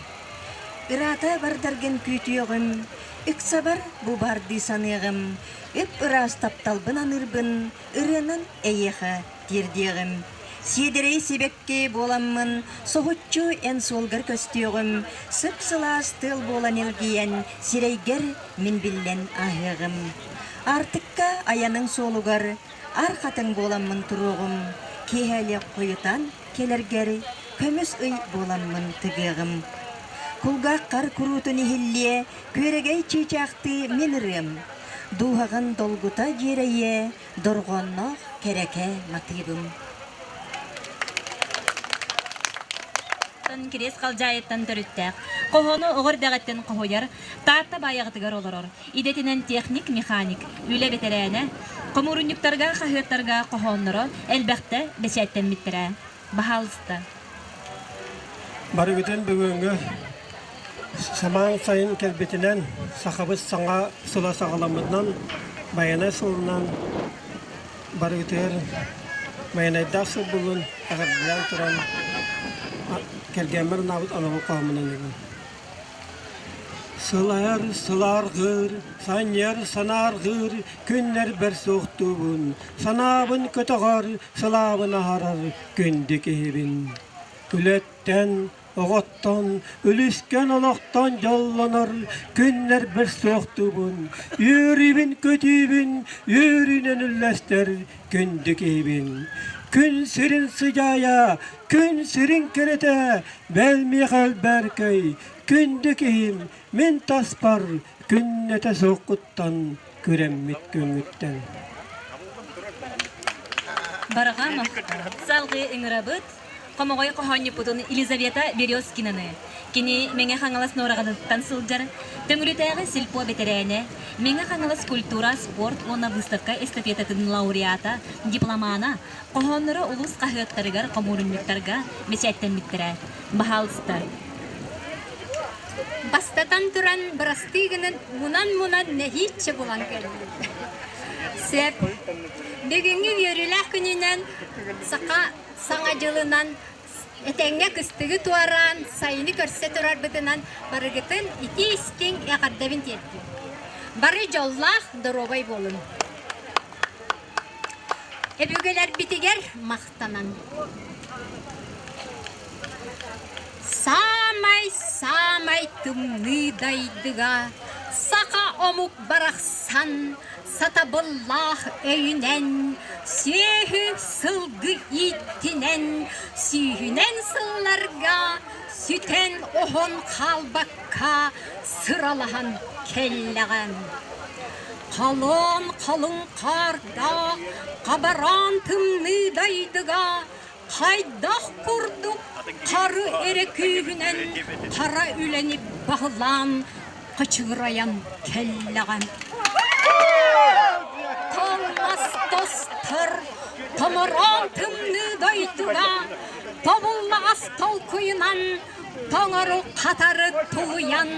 Ыраата бардаргын күүтүөҕүм, ыксабар бу баардыы саныаҕым, ып-ыраас тапталбын аныырбын ырыанан эйиэхэ тиэрдиэҕим. Сиэдэрэй сибэкки буоламмын, соһуччу эн суолгар көстүөҕүм, сып-сылаас тыал буолан илгийэн, сирэйгэр мин биллэн ааһыаҕым. Аартыкка айаныҥ суолугар ар хатыҥ буоламмын туруоҕум, киэһэлик хойутаан кэлэргэр көмүс ый буоламмын тыгыаҕым. Кулгааххар куруутун иһиллиэ, күөрэгэй чыычаахтыы мин ырыам. Дууһаҕын долгута дьиэрэйиэ, дорҕоонноох кэрэкэ матыыбым. Кириэс Халдьаайыттан төрүттээх, хоһоону оҕо эрдэҕиттэн хоһуйар, Таатта Баайаҕатыгар олорор, идэтинэн техник-механик, үлэ бэтэрээнэ, хомуурунньуктарга, хаһыаттарга хоһоонноро элбэхтэ бэчээттэммиттэрэ. Баһаалыста. Барыгытын бүгүҥҥү самаан сайын кэлбитинэн, сахабыт саҥа сыла саҕаламмытынан, Байанай сылынан барыгытыгар Байанайдаах сыл булун эҕэрдэлээн туран кэргэммэр анаабыт анабыл хоһооммунан ыйбын. Сылайар сылааргыыр, санньыар санааргыыр күннэрбэр суохтуубун, санаабын көтөҕөр, сылаабын аһарар күндү киһибин. Үлэттэн, оҕоттон, үлүскэн олохтон дьоллонор күннэрбэр суохтуубун, үөрүүбүн көтүүбүн, үөрүүнэн үллэстэр күндү киһибин. Күн сирин сыдьаайа, күн сирин кэрэтэ, бэл миэхэ өлбөркөй, күндү киһим, мин таспар күннэтэ суоххуттан күрэммит күҥҥүттэн. Барҕа махтал. Салгыы ыҥырабыт хомоҕой хоһоонньуппутун Елизавета Березкинаны. Кини Мэҥэ Хаҥалас Нуораҕаныттан сылдьар, Төҥүлүтээҕи сельпо бэтэрээнэ, Мэҥэ Хаҥалас культура, спорт уонна выставка эстафетатын лауреата, дипломана, хоһоонноро улуус хаһыаттарыгар, хомуурунньуктарга бэчээттэммиттэрэ. Баһаалыста. Бастатан туран, бырастыы гынан мунан-мунан нэһииччэ булан кэллим. Сөп. Бүгүҥҥү үөрүүлээх күнүнэн саха Саҥа дьылынан этэҥҥэ кыстыгы туораан, сайыны көрсө турарбытынан барыгытын итии-истиҥ эҕэрдэбин тиэрдим. Бары дьоллоох, доруобай буолуҥ. Өбүгэлэрбитигэр махтанан. Саамай-саамай тымныы дайдыга саха омук барахсан сатабыллаах өйүнэн, сүөһү сылгы ииттинэн, сүүһүнэн сылларга сүтэн-оһон хаалбакка сыралаһан кэллэҕэ. Халаан халыҥ хаардаах, хабараан тымныы дайдыга хайдах курдук хары эрэ күүһүнэн хара үлэни баһылаан хачыгырайан кэллэҕэ. Тоҥмас тостор, томороон тымныы дойдуга тобуллаҕас толкуйунан тоҥору хатары тулуйан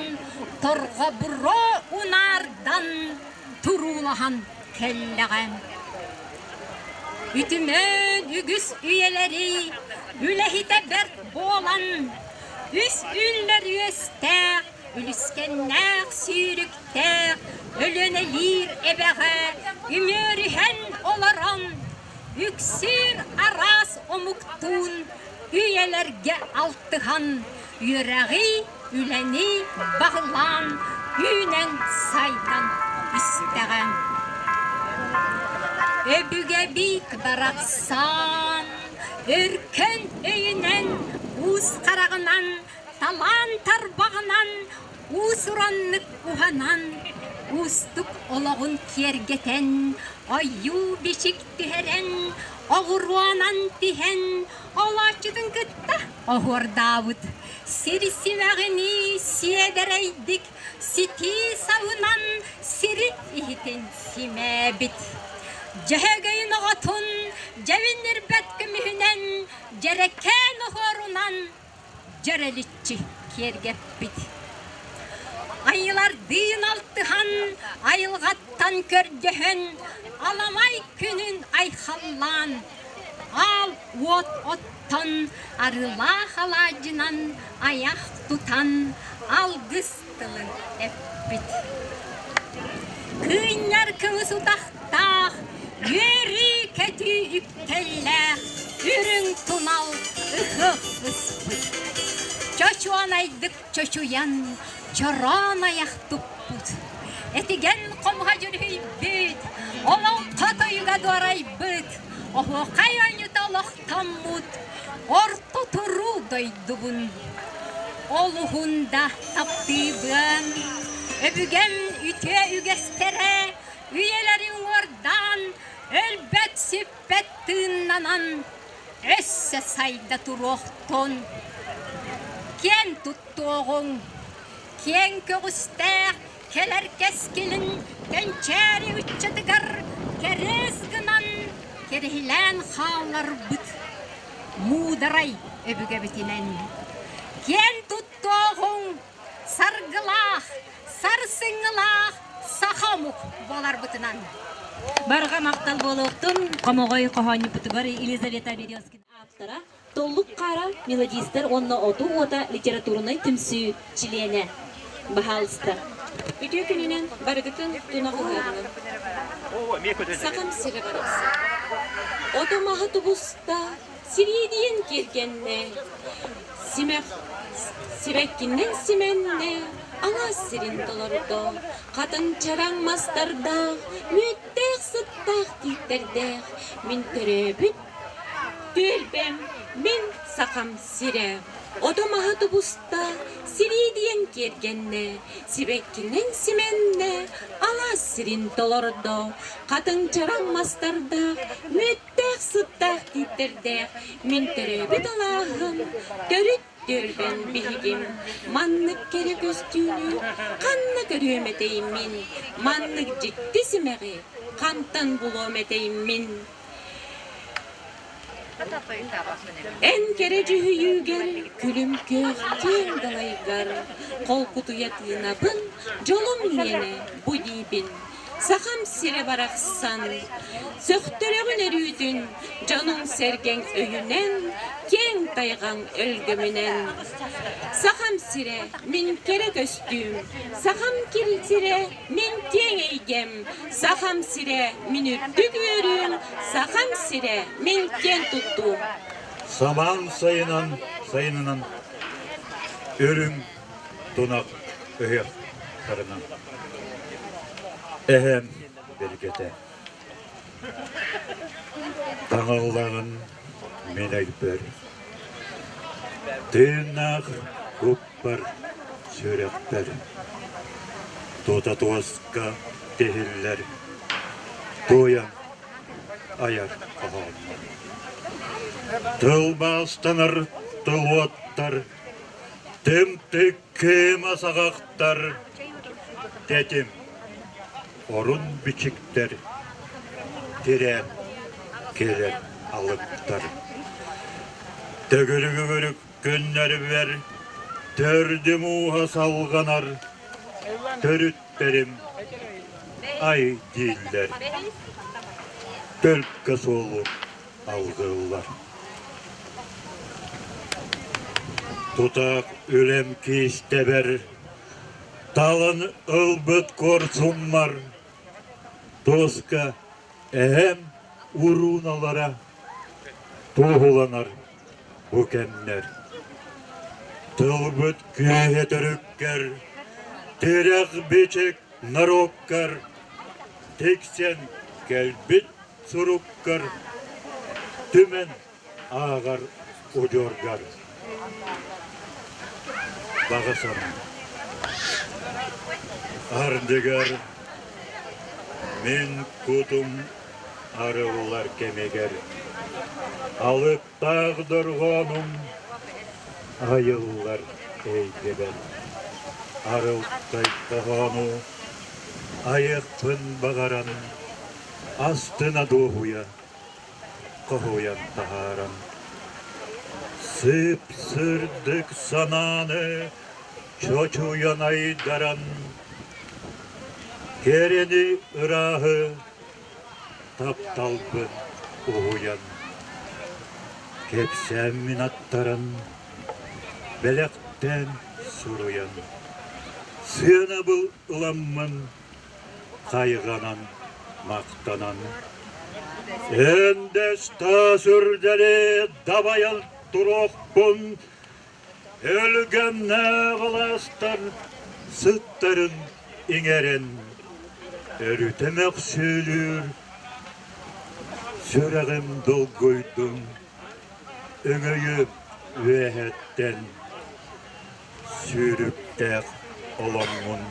торҕобуро унаардан туруулаһан кэллэҕэ. Үтүмэн үгүс үйэлэри үлэһитэ бэрт буолан, үс үллэр үөстээх, үлүскэннээх сүүрүктээх Өлүөнэлиир эбэҕэ үмүөрүһэн олорон, үксүүр араас омуктуун үйэлэргэ алтыһан, үөрэҕи, үлэни баһылаан, үүнэн-сайдан истэҕэ. Өбүгэбит барахсан өркөн өйүнэн, уус хараҕынан, талаан тарбаҕынан уус-ураннык уһанан, уустук олоҕун киэргэтэн, ойуу-бичик түһэрэн, оҕуруонан тиһэн, олооччутун кытта оһуордаабыт. Сир симэҕинии сиэдэрэйдик ситии сабынан сири иһитин симээбит. Дьөһөгөйүн оҕотун дьэбиннирбэт көмүһүнэн, дьэрэкээн оһуорунан дьэрэличчи киэргэппит. Айылардыын алтыһан, айылҕаттан көрдөһөн, аламай күнүн айхаллаан, аал уот оттон, арыылаах алаадьынан айах тутан, алгыс тылын эппит. Кыынньар кымыс утахтаах, үөрүү-көтүү үктэллээх, үрүҥ тунал ыһыах ыспыт. Чочуонайдык чочуйан, чороон айах туппут. Этигэн хомуһа дьүрүһүйбүт, олоҥхо тойуга дуорайбыт, оһуохай оонньуута олохтоммут, орто туруу дойдубун. Олуһун да таптыыбын, өбүгэм үтүө үгэстэрэ үйэлэри уҥуордаан, өлбөт-сүппэт тыыннанан, өссө сайда туруохтун. Киэн туттуоҕуҥ, киэҥ көҕүстээх кэлэр кэскилин кэнчээри ыччатыгар кэриэс гынан кэрэһилээн хаалларбыт муударай өбүгэбитинэн. Киэн туттуоҕуҥ, саргылаах, сарсыҥҥылаах саха омук буоларбытынан. Барҕа махтал буолуохтун хомоҕой хоһоонньуппутугар Елизавета Березкина ааптара Толлук хаара мелодистар уонна Отуу уота литературнай түмсүү чилиэнэ. Баһаалыста. Үтүө күнүнэн барыгытын тунах ыһыаҕынан. Сахам сирэ барахсан. Ото-маһа тубуста, сириэдийэн киэргэннэ, симэх сибэккинэн симэннэ, алаас сирин толордо, хатыҥ чараҥ мастардаах, мүөттээх сыттаах тииттэрдээх, мин төрөөбүт Түөлбэм, мин сахам сирэ, ото-маһа тубуста, сириэдийэн киэргэннэ, сибэккинэн симэннэ, алаас сирин толордо, хатыҥ чараҥ мастардаах, мүөттээх сыттаах тииттэрдээх, мин төрөөбүт алааһым, төрүт түөлбэм биһигим, маннык кэрэ көстүүнү ханна көрүөм этэй мин, маннык дьикти симэҕи хантан булуом этэй мин? Эн кэрэ дьүһүйүүгэр күлүм күөх киэҥ далайгар холкутуйа тыынабын, дьолум миэнэ бу диибин. Сахам сирэ барахсан, сөхтөрөҕүн өрүүтүн, дьонуҥ-сэргэҥ өйүнэн, киэҥ тайҕаҥ өлгөмүнэн. Сахам сирэ, мин кэрэ көстүүм, сахам сирэ, мин киэҥ эйгэм, Сахам сирэ, мин үрдүк үөрүүм, Сахам сирэ, мин киэн туттуум. Самаан сайынан, сайынынан үрүҥ тунах ыһыахтарынан эһэм билгэтэ. Таҥыллаҕын мин өйбөр, тыыннаах куппар, сүрэхпэр тута туоска тиһиллэр туойан айар хоһооннор. Тылбаастанар тылуоттар Тымтык кыыма саҕахтар, тэтим, орун бичиктэр, тирээн кэлэр алыптар. Төгүрүк-өгүрүк күннэрбэр төрдүм ууһа салҕанар, төрүттэрим ай дииллэр, төлкө суолу алгыыллар. Тутаах үлэм киистэбэр, талан ылбыт куорсуммар, туоска эһэм урууналара туоһуланар бу кэмнэр. Тылбыт күүһэ төрүккэр, тирэх бичик норуоккар тиксэн кэлбит суруккар түмэн ааҕар удьуоргар баҕа санаа. Ардыгар мин кутум арыллар кэмигэр алыптаах дорҕоонум айыллар эйгэбэр арылтай хоһоону айыахпын баҕаран астына дуоһуйа хоһуйан таһааран сып-сырдык санааны чочуйан айдаран кэрэни ырааһы тапталбын уһуйан кэпсээммин аттаран бэлэхтээн суруйан сыанабыл ыламмын хайҕанан, махтанан, Өндөс таас үрдэли дабайан туруохпун, өлгөмнөөх алаастар сыттарын иҥэрэн, өрүтэ мөхсүөлүүр сүрэҕим долгуйдун, өҥөйүм үөһэттэн Сүүрүктээх оломмун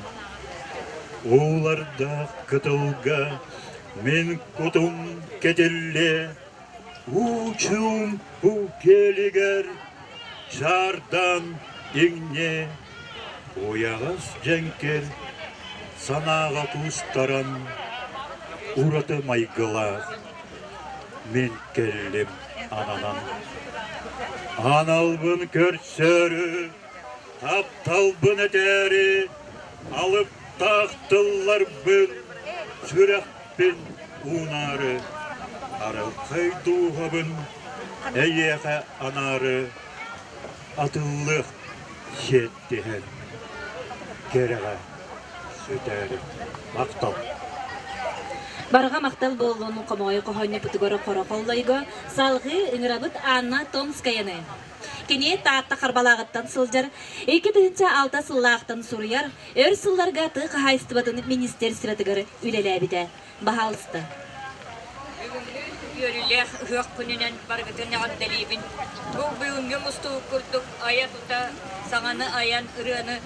уулардаах кытылга мин кутум кэтиллиэ, уу-чуумпу киэлигэр чаардаан иҥниэ, уйаҕас дьэҥкир санааҕа куустаран ураты майгылаах мин кэллим ананан. Аналбын көрсөөрү, тапталбын этээри, алыптаах тылларбын, сүрэхпин уунаары, арылхай дууһабын эйиэхэ анаары, атыллыах сиэттиһэн, кэрэҕэ сүтээри. Махтал. Барҕа махтал буоллун хомоҕой хоһоонньуппутугар хоро холлойго салҕыы ыҥырабыт Анна Томскаяны. Кини Таатта Харбалааҕыттан сылдьар, 2006 сыллаахтан суруйар, өр сылларга тыа хаһаайыстыбатын министерствотыгар үлэлээбитэ. Баһаалыста. Бүгүҥҥү үөрүүлээх ыһыах күнүнэн барыгытын эҕэрдэлиибин. Бу бүгүҥҥү мустубут курдук айа-тута саҥаны айан ырыаны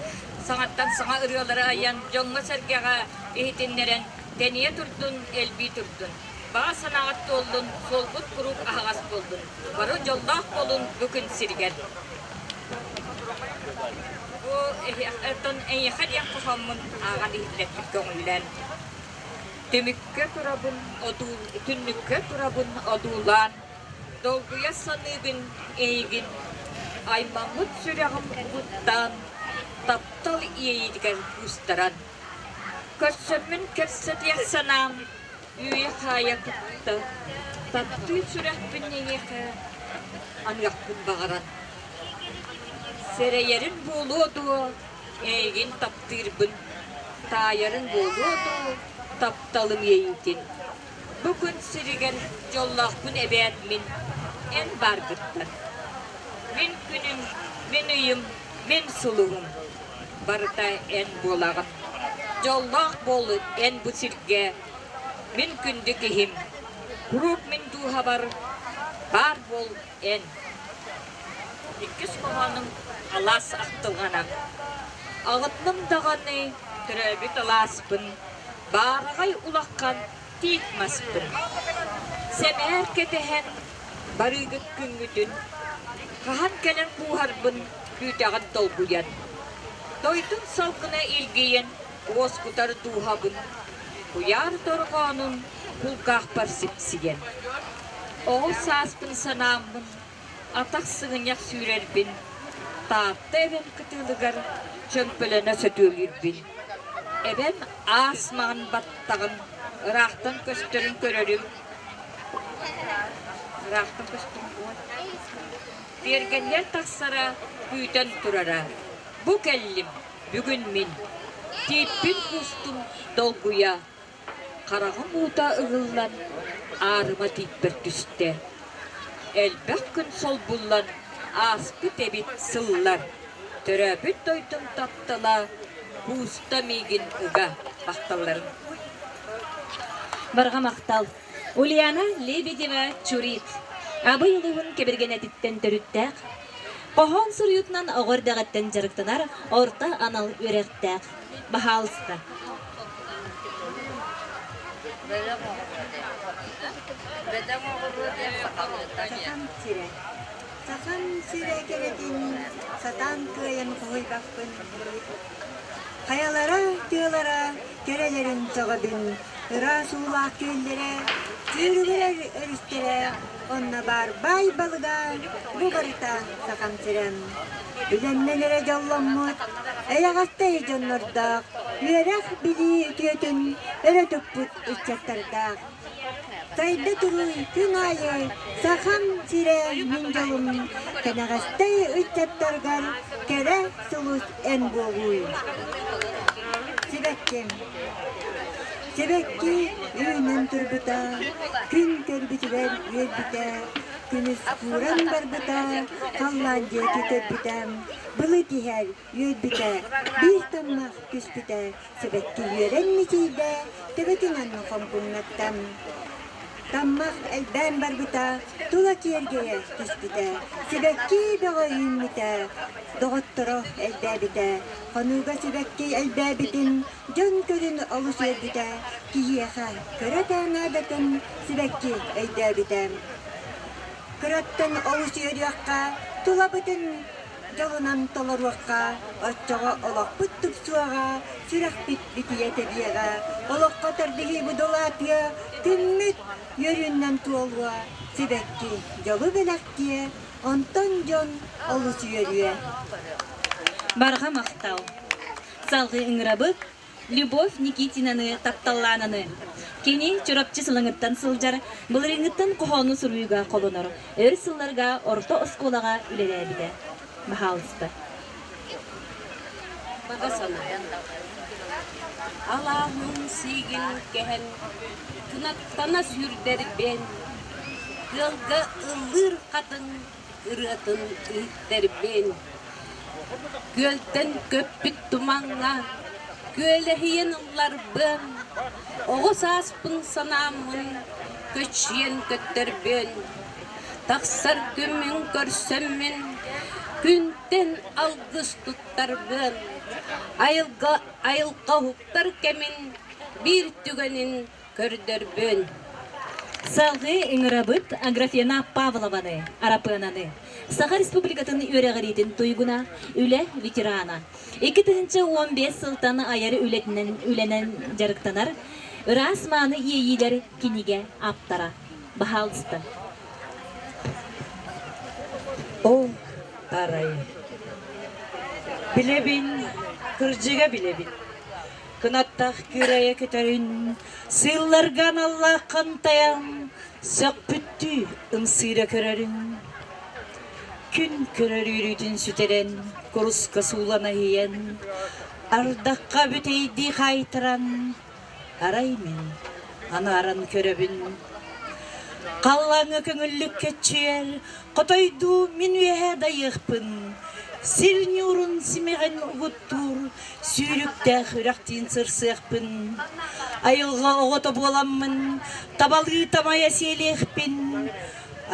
саҥаттан саҥа ырыалары айан дьоҥҥо-сэргэҕэ иһитиннэрэн тэнийэ турдун, элбии турдун. Баҕа санааҕыт туоллун, суолгут куруук аһаҕас буоллун. Бары дьоллоох буолун бу күн сиригэр. Бу оттон эйиэхэ диэн хоһооммун ааҕан иһиллэппит көҥүллээн. Түмүккэ турабын одуу, түннүккэ турабын одуулаан. Долгуйа саныыбын эйигин, аймаммыт сүрэҕим угуттаан, таптал иэйиитигэр куустаран. Көрсөммүн кэпсэтиэх санаам үүйэ-хаайа тутта, таптыы сүрэхпин эйиэхэ аныахпын баҕаран. Сэрэйэрин буолуо дуо, эйигин таптыырбын, таайарын буолуо дуо, тапталым иэйиитин. Бу күн сиригэр дьоллоохпун эбээт мин, эн бааргыттан. Мин күнүм, мин ыйым, мин сулуһум, барыта эн буолаҕын. Дьоллоох буол эн бу сиргэ, мин күндү киһим, куруук мин дууһабар баар буол эн. Иккис хоһоонум алаас ахтылҕана. Аҕынным даҕаны төрөөбүт алааспын, баараҕай улахан тиит маспын. Сэмээр кэтэһэн барыыгыт күҥҥүтүн, хаһан кэлэн кууһарбын күүтэҕин долгуйан. Дойдум салгына илгийэн уоскутар дууһабын, куйаар дорҕоонун кулгаахпар сипсийэн. Оҕо сааспын санааммын, атах сыгынньах сүүрэрбин, Таатта эбэм кытылыгар чөмпөлөнө сөтүөлүүрбүн. Эбэм аас маҕан баттаҕын ыраахтан көстөрүн көрөрүм. Ыраахтан көстөрүн Тиэргэннэр тахсара күүтэн турара. Бу кэллим, бүгүн мин. Тииппин куустум долгуйа. Хараҕым уута ыгыллан, аарыма тииппэр түстэ. Элбэх күн солбуллан, ааспыт эбит сыллар. Төрөөбүт дойдум таптала кууста миигин ыга махталларын. Барҕа махтал. Ульяна Лебедева Чурит. Абый улууһун кэбиргэнэтиттэн төрүттээх. Хоһоон суруйуутунан оҕо эрдэҕиттэн дьарыктанар орто анал үөрэхтээх. Баһаалыста. Сахам сирэ. Сахам сирэ кэрэтин сатаан кыайан хоһуйбаппын. Хайалара, тыалара кэрэлэрин сөҕөбүн, ыраас уулаах күөллэрэ, сүүрүгүрэр өрүстэрэ, онно баар баай балыга бу барыта Сахам сирэ. Үлэннэн эрэ дьолломмут, эйэҕэстэй дьоннордоох, үөрэх-билии үтүөтүн өрө туппут ыччаттардаах. Сайда туруй күн аайы Сахам сирэ мин дьолум, кэнэҕэстэй ыччаттаргар кэрэ сулус эн буолууй. Сибэкки Сибэкки үүнэн турбута, күн көрбүтүгэр үөрбүтэ, күнүс кууран барбыта, халлаан диэки көрбүтэ, былыт иһэр үөрбүтэ, биир таммах түспүтэ, сибэкки үөрэн мичийдэ, төбөтүнэн хоҥкуҥнатта. Таммах элбээн барбыта, тула киэргэйэ түспүтэ, сибэкки бөҕө үүммүтэ, доҕотторо элбээбитэ. Хонууга сибэкки элбээбитин дьон көрүн олус үөрбүтэ, киһиэхэ кыра да наадатын сибэкки өйдөөбүтэ. Кыраттан олус үөрүөххэ, тулабытын дьолунан толоруохха, оччоҕо олохпут тупсуоҕа, сүрэхпит битийэ тэбиэҕэ, олоххо тардыһыы будулаатыа, күммүт үөрүүнэн туолуо, сибэкки дьолу бэлэхтиэ, онтон дьон олус үөрүө. Барҕа махтал. Салгыы ыҥырабыт Любовь Никитинаны тапталлаананы. Кини Чурапчы Сылаҥыттан сылдьар, былырыыҥҥыттан хоһоону суруйууга холонор, өр сылларга орто оскуолаҕа үлэлээбитэ. Баһаалыста. Баҕа санаа. Алааһым сиигин кэһэн, кынаттана сүүрдэрбин, тыалга ыллыыр хатыҥ ырыатын иһиттэрбин. Күөлтэн көппүт тумаҥҥа күөлэһийэн ылларбын, оҕо сааспын санааммын көччүйэн көттөрбүн. Тахсар күммүн көрсөммүн, күнтэн алгыс туттарбын. Айылга айылҕа уһуктар кэмин биир түгэнин көрдөрбүн. Салгыы ыҥырабыт Аграфена Павлованы, Арапыананы, Саха Республикатын үөрэҕириитин туйгуна, үлэ ветерана. 2015 сылтан айар үлэтинэн үлэнэн дьарыктанар Ыраас мааны иэйиилэр кинигэ ааптара. Баһаалыста. Ол арай Билэбин, кырдьыга билэбин, кынаттаах кыырайа көтөрүн, сыылларга аналлаах хантайан, сөхпүттүү ымсыыра көрөрүн. Күн көрөр үөрүүтүн сүтэрэн, куруска суулана иһийэн, ардахха бүтэйдии хаайтаран, арай мин анааран көрөбүн. Халлааҥҥа көҥүллүк көччүйэр, хотойдуу мин үөһэ дайыахпын, сир ньуурун симэҕин угуттуур, сүүрүктээх үрэхтиин сырсыахпын, айылҕа оҕото буоламмын, табалыы тамайа сиэлиэхпин,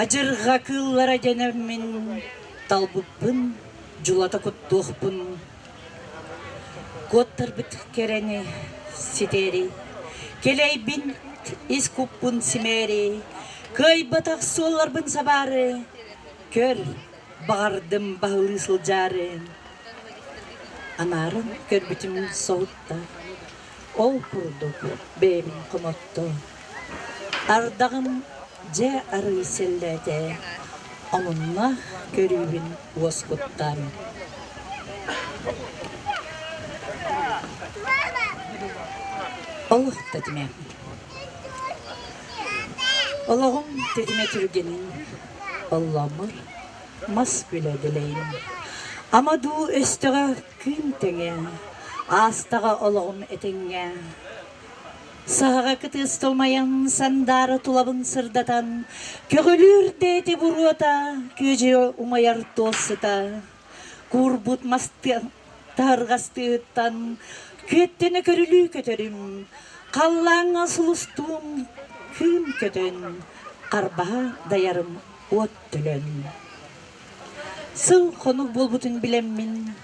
адьырҕа кыыллара дэнэммин, талбыппын дьулата куттуохпун. Куоттарбыт кэрэни ситээри, кэлэйбин ис куппун симээри, кыайбатах суолларбын сабаары, көр, баҕардым баһылыы сылдьаары. Анаарын көрбүтүм соһутта, ол курдук бэйэбин хомотто. Ардаҕым дьэ арыый сэллээтэ, омуннаах көрүүбүн уоскуттан. Олох тэтимэ. Олоҕум тэтимэ түргэнин, оллооммор мас күлэ дэлэйин. Ама дуу өстөҕө күн тэҥэ, аастаҕа олоҕум этэҥҥэ. Саһаҕа кытыаста умайан, сандаара тулабын сырдатан, көҕүлүүр дэти буруота, күөдьүйэ умайар туос сыта, куурбут мас таһырҕас тыаһыттан күөттэнэ көрүлүү көтөрүм, халлааҥҥа сулустуум кыым көтөн, харбаһа дайарым уот төлөн. Сыл хонук буолбутун билэммин,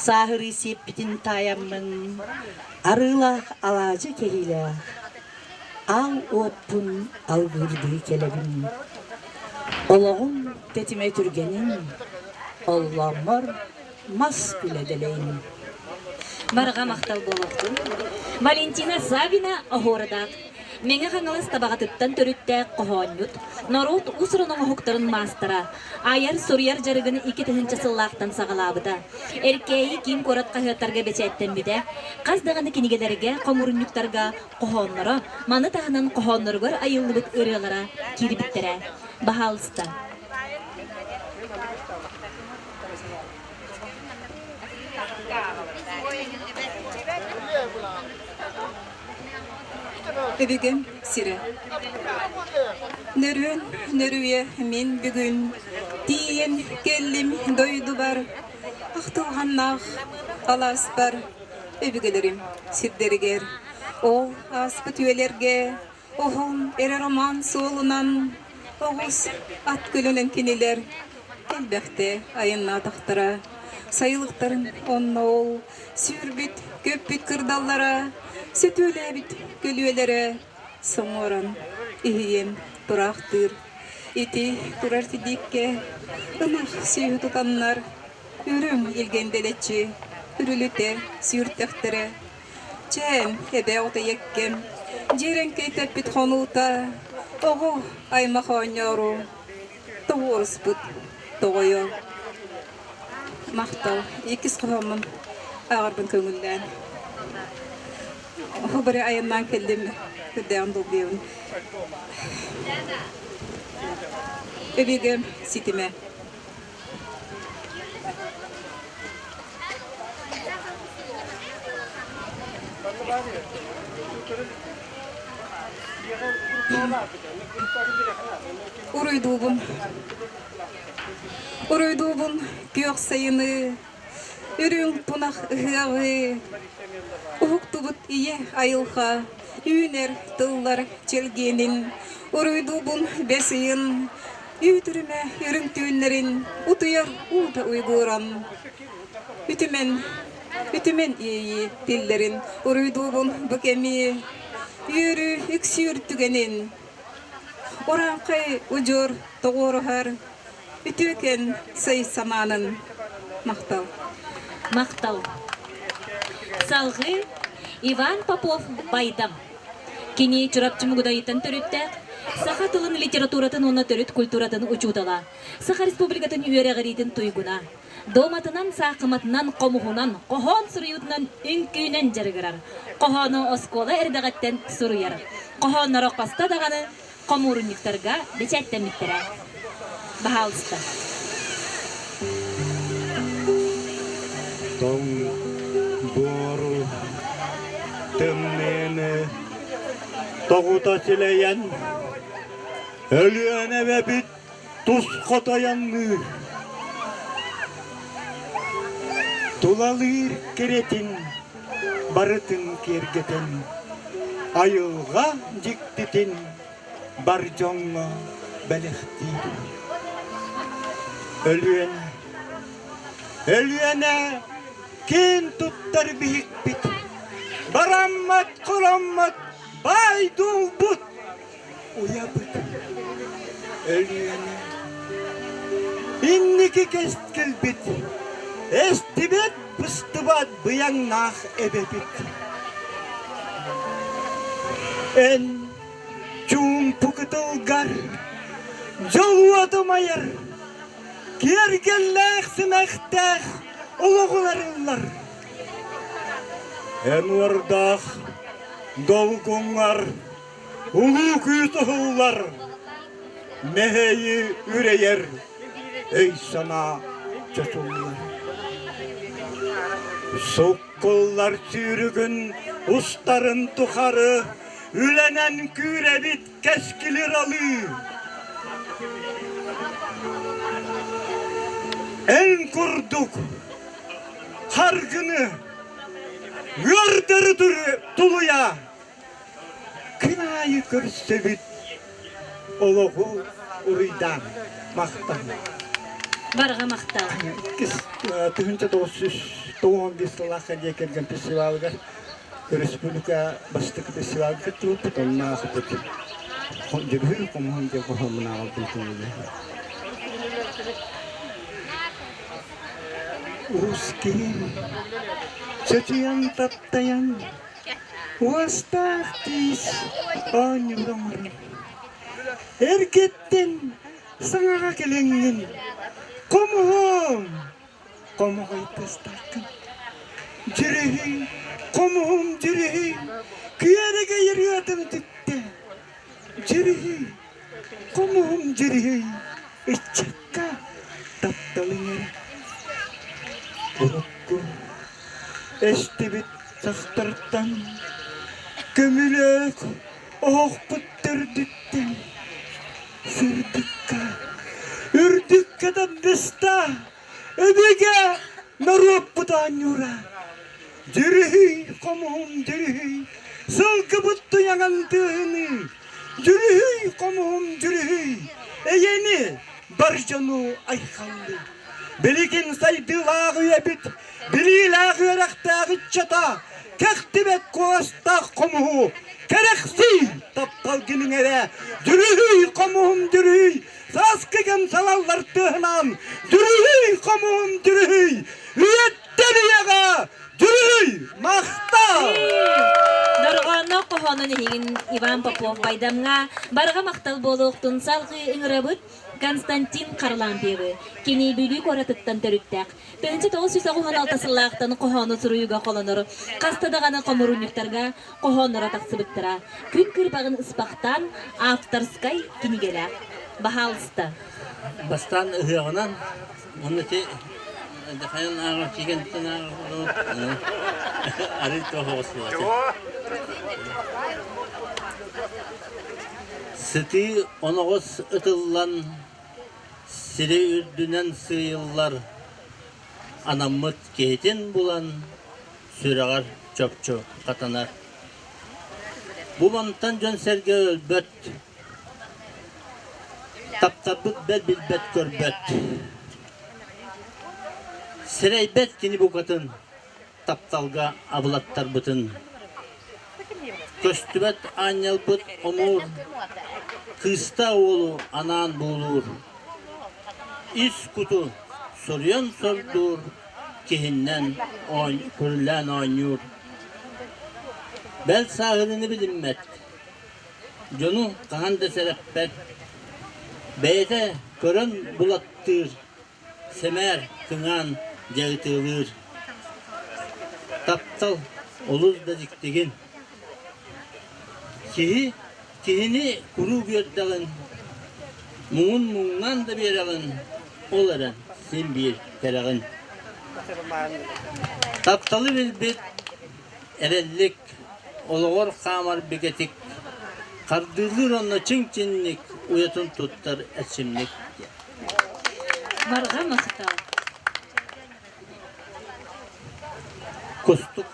сааһырыы сиэппитин таайаммын, арыылаах алаадьы кэһиилээх аал уоппун алгыырдыы кэлэбин. Олоҕум тэтимэ түргэнин, оллооммор мас күлэ дэлэйин. Барҕа махтал буолуохтун. Валентина Савина оһуорадаах Мэҥэ Хаҥалас Табаҕатыттан төрүттээх хоһоонньут, норуот уус-уран оҥоһуктарын маастара, айар, суруйар дьарыгын 2000 сыллаахтан саҕалаабыта. Эркээйи киин куорат хаһыаттарга бэчээттэммитэ, хас даҕаны кинигэлэргэ, хомуурунньуктарга хоһоонноро, маны таһынан хоһоонноругар айыллыбыт ырыалара киирбиттэрэ. Баһаалыста. Өбүгэм сирэ. Нөрүөн нөрүө мин бүгүн тиийэн кэллим дойдубар, ахтылҕаннаах алааспар өбүгэлэрим сирдэригэр. Ол ааспыт үйэлэргэ оһон эрэ роман суолунан оҕус ат көлөнөн кинилэр элбэхтэ айаннаатахтара. Сайылыктарын онно ол Сүүрбүт, көппүт кырдаллара, сөтүөлээбит көлүөлэрэ соҥуоран, иһийэн тураахтыыр. Ити турар тидииккэ ынах сүөһү тутаннар, үрүҥ илгэн дэлэччи үрүлүтэ сүүртэхтэрэ. Чээн, эбээ отойеккэм, дьиэрэҥкэй тэппит хонуута, оҕо аймах оонньоору тоҕуоруспут тоҕойо. Махтал. Иккис хоһооммун ааҕарбын көҥүллээн. Бары айаннаан кэллим, үрдээҕин долгуйабын. Өбүгэм ситимэ. Уруйдуубун. Уруйдуубун күөх сайыны, үрүҥ тунах ыһыаҕы, уһуктубут ийэ айылҕа, үүнэр тыллар чэлгиэнин, уруйдуубун бэс ыйын, үүтүрүмэ үрүҥ түүннэрин утуйар уута уйгууран, үтүмэн, үтүмэн иэйии тиллэрин уруйдуубун бу кэми, үөрүү үксүүр түгэнин, Урааҥхай удьуор тоҕуоруһар үтүөкэн сай самаанын махтал. Махтал. Салгыы Иван Попов Байдам. Кини Чурапчы Мугудайыттан төрүттээх. Саха тылын литературатын уонна төрүт культуратын учуутала, Саха Республикатын үөрэҕириитин туйгуна, Дуоматынан, саахыматынан, хомуһунан, хоһоон суруйуутунан үҥкүүнэн дьарыгырар. Хоһоону оскуола эрдэҕиттэн суруйар. Хоһоонноро хаста даҕаны хомуурунньуктарга бэчээттэммиттэрэ. Баһаалыста. Тоҥ буору тымныыны тоҕута силэйэн Өлүөнэ эбэбит тус хотойоннуур Тулалыыр кэрэтин барытын киэргэтэн Айылҕа дьиктитин бар дьоҥҥо бэлэхтиир Өлүөнэ Өлүөнэ киэн туттар биһикпит Бараммат хороммот баай дуолбут Уйабыт Өлүөнэ Инники кэскилбит Эстибэт быстыбат быйаҥнаах эбэбит Эн чуумпу кытылгар дьол уота умайар Киэргэллээх симэхтээх олоҕуларыллар Эн уордаах долгуҥҥар Улуу күүс уһуллар, мэһэйи үрэйэр өй-санаа чочуллар. Суккуллар сүүрүгүн устарын тухары үлэнэн күүрэбит кэскили ыралыы. Эн курдук харгыны ыардары тулуйа Күн аайы көрсөбүт олоҕу уруйдаан махтан. Барҕа махтал. Иккис 1995 сыллаахха дьиэ кэргэн фестивалыгар республика бастакы фестивалга кыттыбыппыт. Онно аахпыт Дьөбүһүн хомуһун диэн хоһооммун ааҕалбын көҥүлэ. Уус киһи чочуйан таптайан Уостаах тиис оонньуур оҥорор. Эргиттин саҥаҕа кэлэҥҥин хомуһум хомоҕой тастаргын. Дьүрүһүй, хомуһум дьүрүһүй, күөрэгэй ырыатын үтүктэ. Дьүрүһүй, хомуһум дьүрүһүй, ыччакка тапталыҥ эрэ. Урукку эстибит сахтартан көмүлүөк оһохпут төрдүттэн сырдыкка үрдүккэ тардыста өбүгэ норуоппут оонньуура дьүрүһүй хомуһум дьүрүһүй сылгыбыт туйаҕын тыаһыныы дьүрүһүй хомуһум дьүрүһүй эйэни бар дьону айхаллыы Билигин сайдыылаах үйэбит билиилээх үөрэхтээх ыччата кэхтибэт куоластаах хомуһу кэрэхсии таптал гиниҥэрэ дьүрүһүй хомуһум дьүрүһүй сааскы кэм салаллар тыаһынан дьүрүһүй хомуһум дьүрүһүй үйэттэн үйэҕэ дьүрүһүй махтал Дорҕоонноох хоһоонун иһигин Иван Попов Байдамҥа барҕа махтал буолуохтун салҕыы ыҥырабыт Константин Харлампьевы, кини Бүлүү куоратыттан төрүттээх, 1996 сыллаахтан хоһоону суруйууга холонор, хаста даҕаны хомуурунньуктарга хоһоонноро тахсыбыттара. Күн кырбаҕын ыспахтаан авторскай кинигэлээх. Баһаалыста. Бастаан ыһыаҕынан, уонна ити хайан ааҕар кигэнтэн ааҕар арый тоһоҕос Сытыы оноҕос ытыллан, сири үрдүнэн сыыйыллар анаммыт киһитин булан, сүрэҕэр чопчу хатанар. Бу мантан дьон-сэргэ өлбөт, таптарбыт бэл билбэт көрбөт. Сирэйбэт кини букатын тапталга абылаттарбытын Көстүбэт аанньалбыт омуур кыыста уолу анаан буулуур Ис куту суруйан сордуур киһиннэн көрүлээн оонньуур Бэл сааһырыыны билиммэт. Дьону хаһан да сэрэппэт, бэйэтэ көрөн булаттыыр, сэмээр кыҥаан дьэ ытыалыыр. Таптал олус да дьиктигин. Киһи киһини куруук үөрдэҕин, муҥун муҥнаан да биэрэҕин, ол эрэн син биир кэрэҕин. Тапталы билбит эрэллик, олоҕор хаамар бигэтик, хардыылыыр онно чиҥ-чинник, уйатын туттар эрчимник диэн. Барҕа махтал. Кустук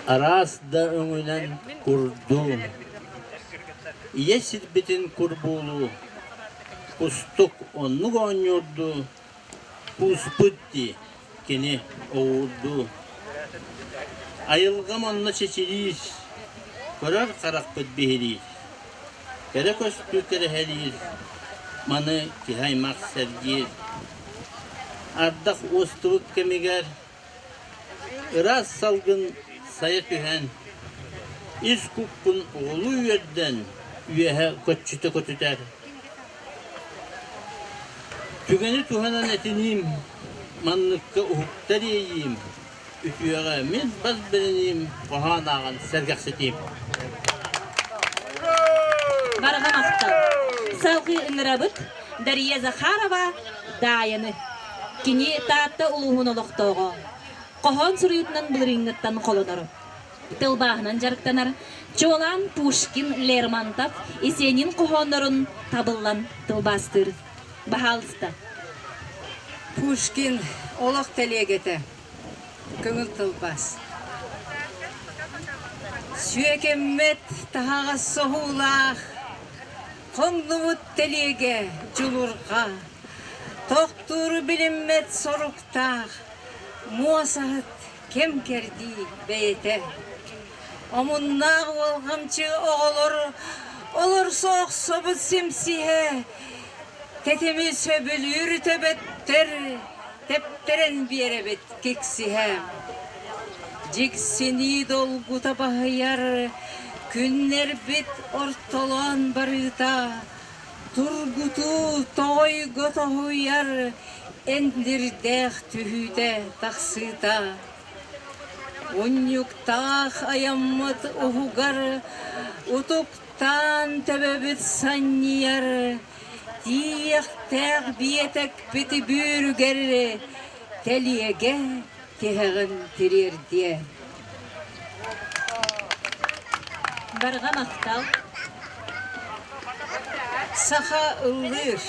Араас да өҥүнэн курдуу, ийэ сирбитин курбуулуу, кустук оннук оонньуурдуу, кууспут дии кини оҕуурдуу. Айылҕам онно чэчириир, көрөр харахпыт биһириир, кэрэ көстүү кэрэһэлиир, маны киһи аймах сэргиир. Ардах уостубут кэмигэр ыраас салгын сайа түһэн, ис куккун оҕолуу үөрдэн, үөһэ көччүтэ көтүтэр. Түгэни туһанан этиниим, манныкка уһуктар иэйиим, үтүөҕэ мин бас бэриниим, хоһоон ааҕан сэргэхситиим. Барҕа махтал. Салгыы ыҥырабыт Дария Захарова Даайаны. Кини Таатта улууһун олохтооҕо. Хоһоон суруйуутунан былырыыҥҥыттан холонор. Тылбааһынан дьарыктанар. Чуолаан Пушкин, Лермонтов, Есенин хоһооннорун табыллан тылбаастыыр. Баһаалыста. Пушкин олох тэлиэгэтэ. Көҥүл тылбаас. Сүөкэммэт таһаҕас соһуулаах, хоҥнубут тэлиэгэ дьулурҕа, тохтууру билиммэт соруктаах, муосаһыт кэм кэрдии бэйэтэ. Омуннаах уолҕамчы оҕолор олорсо охсобут симсиһэ, тэтими сөбүлүүр төбөттөр тэптэрэн биэрэбит киксиһэ. Дьиксинии долгута баһыйар, күннэрбит ортолоон барыыта, тургутуу тоҕойго тоһуйар, эндирдээх түһүүтэ тахсыыта. Унньуктаах айаммыт уһугар утуктаан төбөбүт санньыйар, тиийиэхтээх биэтэкпит бүүрүгэр тэлиэгэ тиһэҕин тириэрдиэ. Барҕа махтал. Саха ыллыыр.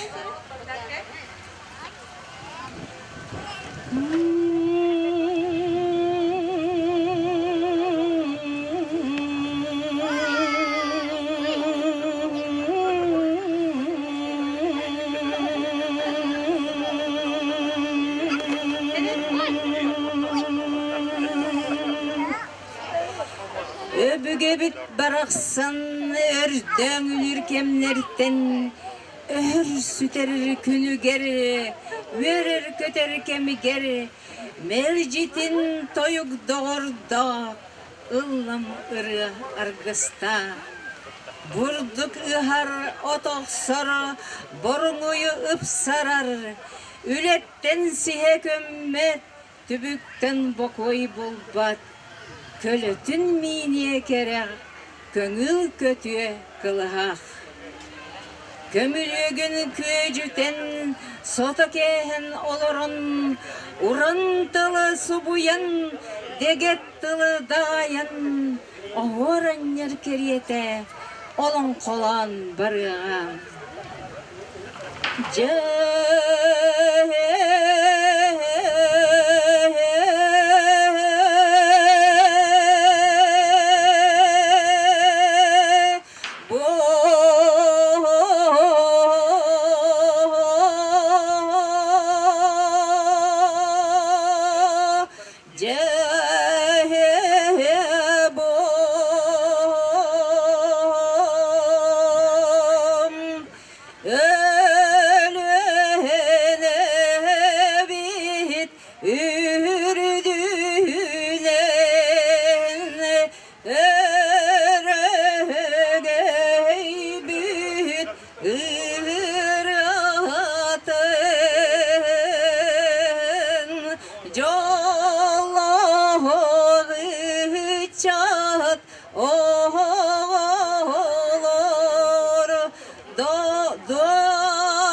Өбүгэбит барахсан өрдөөн үлүр кэмнэртэн өһөр сүтэр күнүгэр, үөрэр-көтөр кэмигэр мэлдьитин тойук доҕордоох, ыллам ырыа аргыстаах. Бурдук ыһар, от охсор, боруҥуйу ыпсарар, үлэттэн сиһэ көммөт, түбүктэн бокуой булбат, көлөтүн мииниэ кэрэх, көҥүл көтүө кылыһах. Көмүлүөгүн күөдьүтэн, сото кээһэн олорон, уран тылы субуйан, дэгэт тылы даҕайан, оһуор анньар кэриэтэ олоҥхолоон барыаҕа. Дьэ Өлүөнэбит үрдүнэн. Дьоллоох ыччат оҕолор дорайта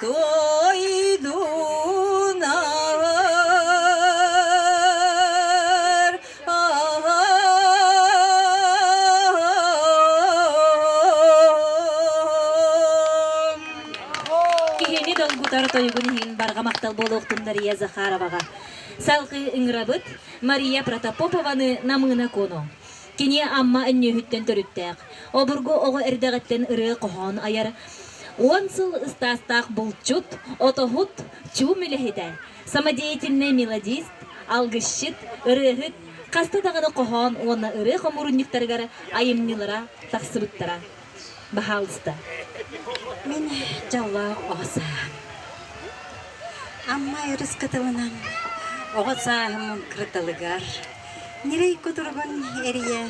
тойдунар. Киһини долгутар тойугун иһин барҕа махтал буолуохтун Дария Захароваҕа. Салгыы ыҥырабыт Мария Протопопованы Намыына Куону. Кини Амма Өнньүөһүттэн төрүттээх. Обургу оҕо эрдэҕиттэн ырыа-хоһоон айар. 10 сыл ыстаастаах булчут, отоһут, чуум үлэһитэ, самодеятельнай мелодист, алгысчыт, ырыаһыт, хаста даҕаны хоһоон уонна ырыа хомуурунньуктарыгар айымньылара тахсыбыттара. Баһаалыста. Мин дьоллоох оҕо сааһым. Амма өрүс кытылынан оҕо сааһым кырдалыгар ньирэй кутуругун эрийэ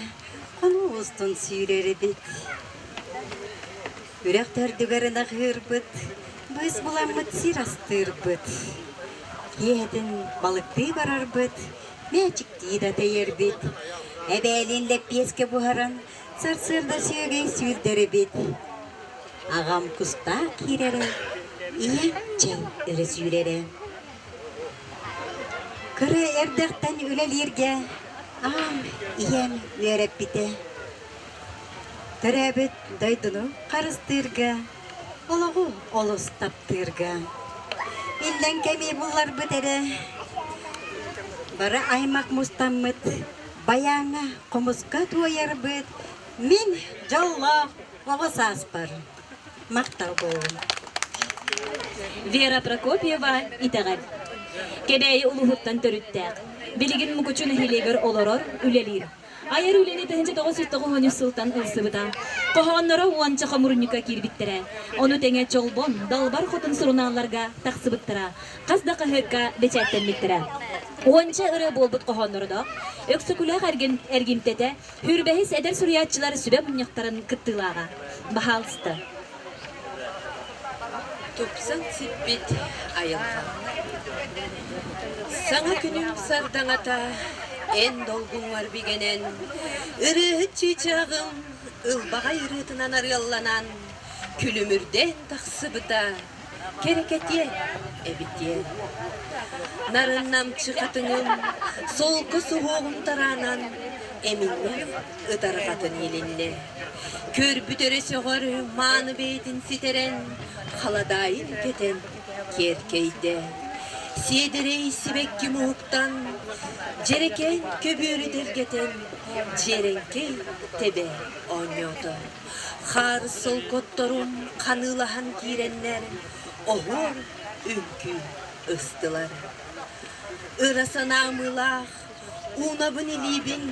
хонуу устун сүүрэр эбит. Үрэх төрдүгэр ынах ыырбыт, быыс буламмыт сир астыырбыт. Киэһэтин балыктыы барарбыт, мээчиктии да тэйэрбит. Эбээлиин лэппиэскэ буһаран, Сарсыарда сүөгэй сүүрдэр эбит. Аҕам кустаах киирэрэ, ийэм чэй өрө сүүрэрэ. Кыра эрдэхтэн үлэлииргэ аҕам, ийэм үөрэппитэ. Төрөөбүт дойдуну харыстыырга, олоҕу олус таптыырга. Иллэҥ кэми булларбыт эрэ, бары аймах мустаммыт Байааҥҥа хомуска туойарбыт мин дьоллоох оҕо сааспар махтал буоллун. Вера Прокопьева итэҕэл. Кэбээйи улууһуттан төрүттээх. Билигин Мукучу нэһилиэгэр олорор, үлэлиир. Айар үлэни 1993 сылтан ылсыбыта. Хоһоонноро уонча хомурунньукка киирбиттэрэ. Ону тэҥэ Чолбон, Далбар Хотун сурунаалларга тахсыбыттара. Хас да хаһыакка бэчээттэммиттэрэ. Уонча ырыа буолбут хоһооннордоох, Өксөкүлээх эргимтэтэ, Хүрбэһис эдэр суруйааччылар сүбэ мунньахтарын кыттыылааҕа. Баһаалыста. Тупсан сиппит айылҕа. Саҥа күнүм сардаҥата эн долгуҥҥар бигэнэн, ырыаһыт чыычааҕым ылбаҕай ырыатынан арыалланан, күлүмүрдээн тахсыбыта Кэрэкэтиэн эбитиэн. Нарын-намчы хатыҥым, солко суһуоҕум тараанан, эминньэх ытарҕатын иилиннэ. Көрбүт эрэ сөҕөр мааны бэйэтин ситэрэн, халадаайын кэтэн киэркэйдэ. Сиэдэрэй сибэкки муһуктан, дьэрэкээн көбүөрү тэлгэтэн, дьиэрэҥкэй тэбэ оонньоото. Хаар солкотторум ханыылаһан киирэннэр, оһуор үҥкүү ыстылар. Ыра санаамыылаах уунабын илиибин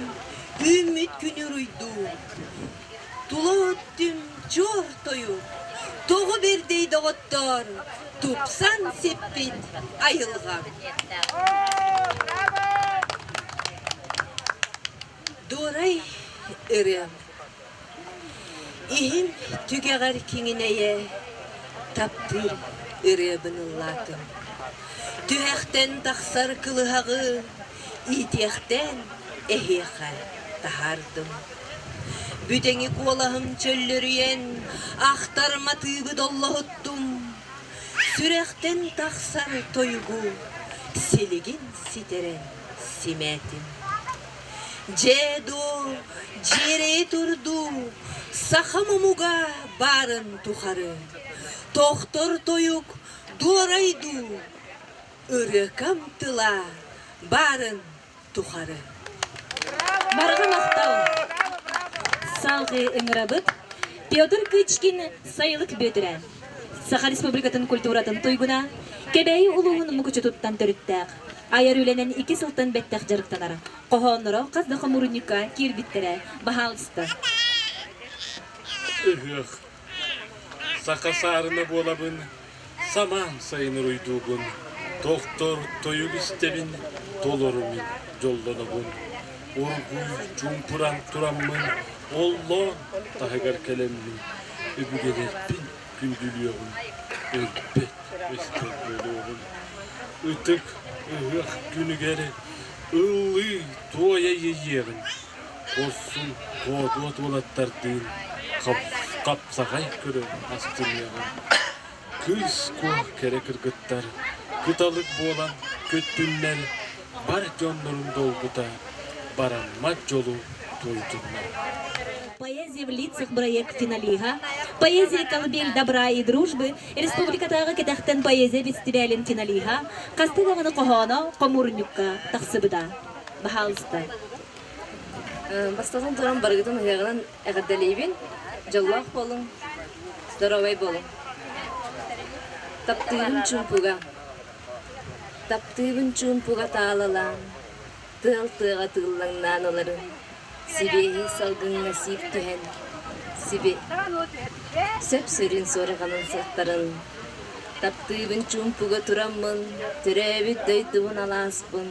үүммүт күнү уруйдуу. Тула өттүм чуор тойук, тоҕо бэрдэй доҕоттоор, тупсан сиппит айылҕам. Дуорай ырыам Иһим түгэҕэр киҥинэйэ таптыыр ырыабын ыллаатым. Түһэхтэн тахсар кылыһаҕы иитиэхтээн эһиэхэ таһаардым. Бүтэҥи куолаһым чөллөрүйэн, ахтар матыыбы доллоһуттум. Сүрэхтэн тахсар тойугу силигин ситэрэн симээтим. Дьээ дуу, дьиэрэйи турдуу, сахам омуга баарын тухары, тохтор тойук дуорай дуу, ырыакам тыла баарын тухары. Барҕа махтал! Салгыы ыҥырабыт Петр Кычкин Сайылык Бүөтүрэ. Саха Республикатын культуратын туйгуна, Кэбээйи улууһун мукучутуттан төрүттээх. Айар үлэнэн икки сылтан бэттэх дьарыктанар. Хоһоонноро хас да хомуурунньукка киирбиттэрэ. Баһаалыста. Ыһыах. Саха саарына буолабын, самаан сайын уруйдуубун, тохтор тойук истэбин, толору мин дьоллонобун. Оргууй чуумпуран тураммын, оллоон таһыгар кэлэммин, өбүгэлэрбин күндүлүөҕүм, өлбөт өстөөх. Ытык ыһыах күнүгэр ыллыы туойа иэйиэҕин, хорсун хоодуот уолаттардыын хапсаҕай көрө астыныаҕын. Кыыс куо кэрэ кыргыттар кыталык буолан көттүннэр, бар дьоннорун долгута бараммат дьолу туойдуннар. Поэзия в лицах проект финалиһа, Поэзия колыбель добра и дружбы республикатааҕы кэтэхтэн поэзия фестивалин финалиһа, хаста даҕаны хоһооно хомуурунньукка тахсыбыта. Баһаалыста. Бастатан туран барыгытын ыһыаҕынан эҕэрдэлиибин. Дьоллоох буолуҥ, здоровай буолуҥ. Таптыыбын чуумпуга. Таптыыбын чуумпуга таалалаан, тыал тыаҕа тыыллаҥнаан ыларын, сибиэһэй салгыҥҥа сиик түһэн, сиби сөп-сөрүүн суорҕанын сыттарын, таптыыбын чуумпуга тураммын, төрөөбүт дойдубун алааспын,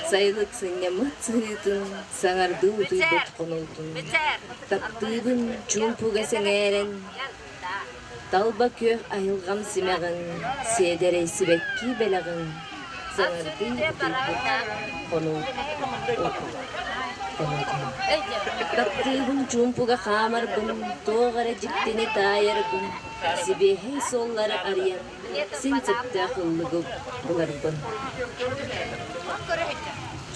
Сайылык сынньаммыт сыһыытын, саҥардыы утуйбут хонуутун, таптыыбын чуумпуга сэҥээрэн, талба күөх айылҕам симэҕин, сиэдэрэй сибэкки бэлэҕин, саҥардыы утуйбут хонуутун. Таптыыбын чуумпуга хаамарбын, туох эрэ дьиктини таайарбын, сибиэһэй суоллары арыйан, Син сөптөөх ыллыгы буларбын.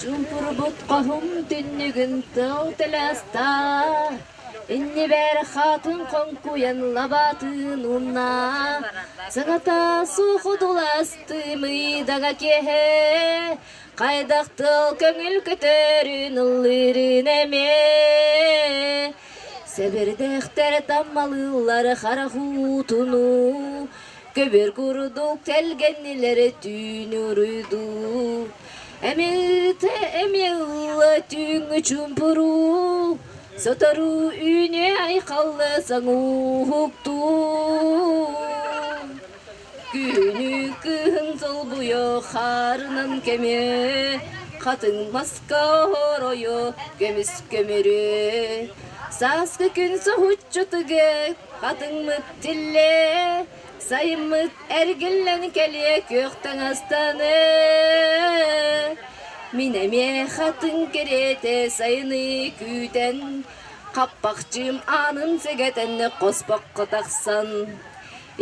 Чуумпурбут хоһум түннүгүн тыл төлөстө, иннибэр хаатын хоҥкуйан лабаатын уунна, саҥата суох одуластымыйдаҕа киэһэ, хайдах тыл көҥүл көтөрүн ыллыырын эмиэ. Сэбирдэхтэр таммалыыллар харах уутунуу, Көбүөр курдук тэлгэннилэр түүн уруйдуу. Эмиэ эмиэ ылла түүҥҥү чуумпуруу, Сотору үүнүө айхалла саҥууһуктуу. Күнү кыһын солбуйо хаарынан кэмиэ, Хатыҥ маска оройо көмүс көмүрүө. Сааскы күн соһуччу тыгыа, хатыҥмыт тиллэ, Сайыммыт эргиллэн кэлиэ күөх таҥастаныы. Мин эмиэ хатыҥ кэриэтэ сайыны күүтэн, Хаппахчыым аанын сэгэтэн хоспоххо тахсан,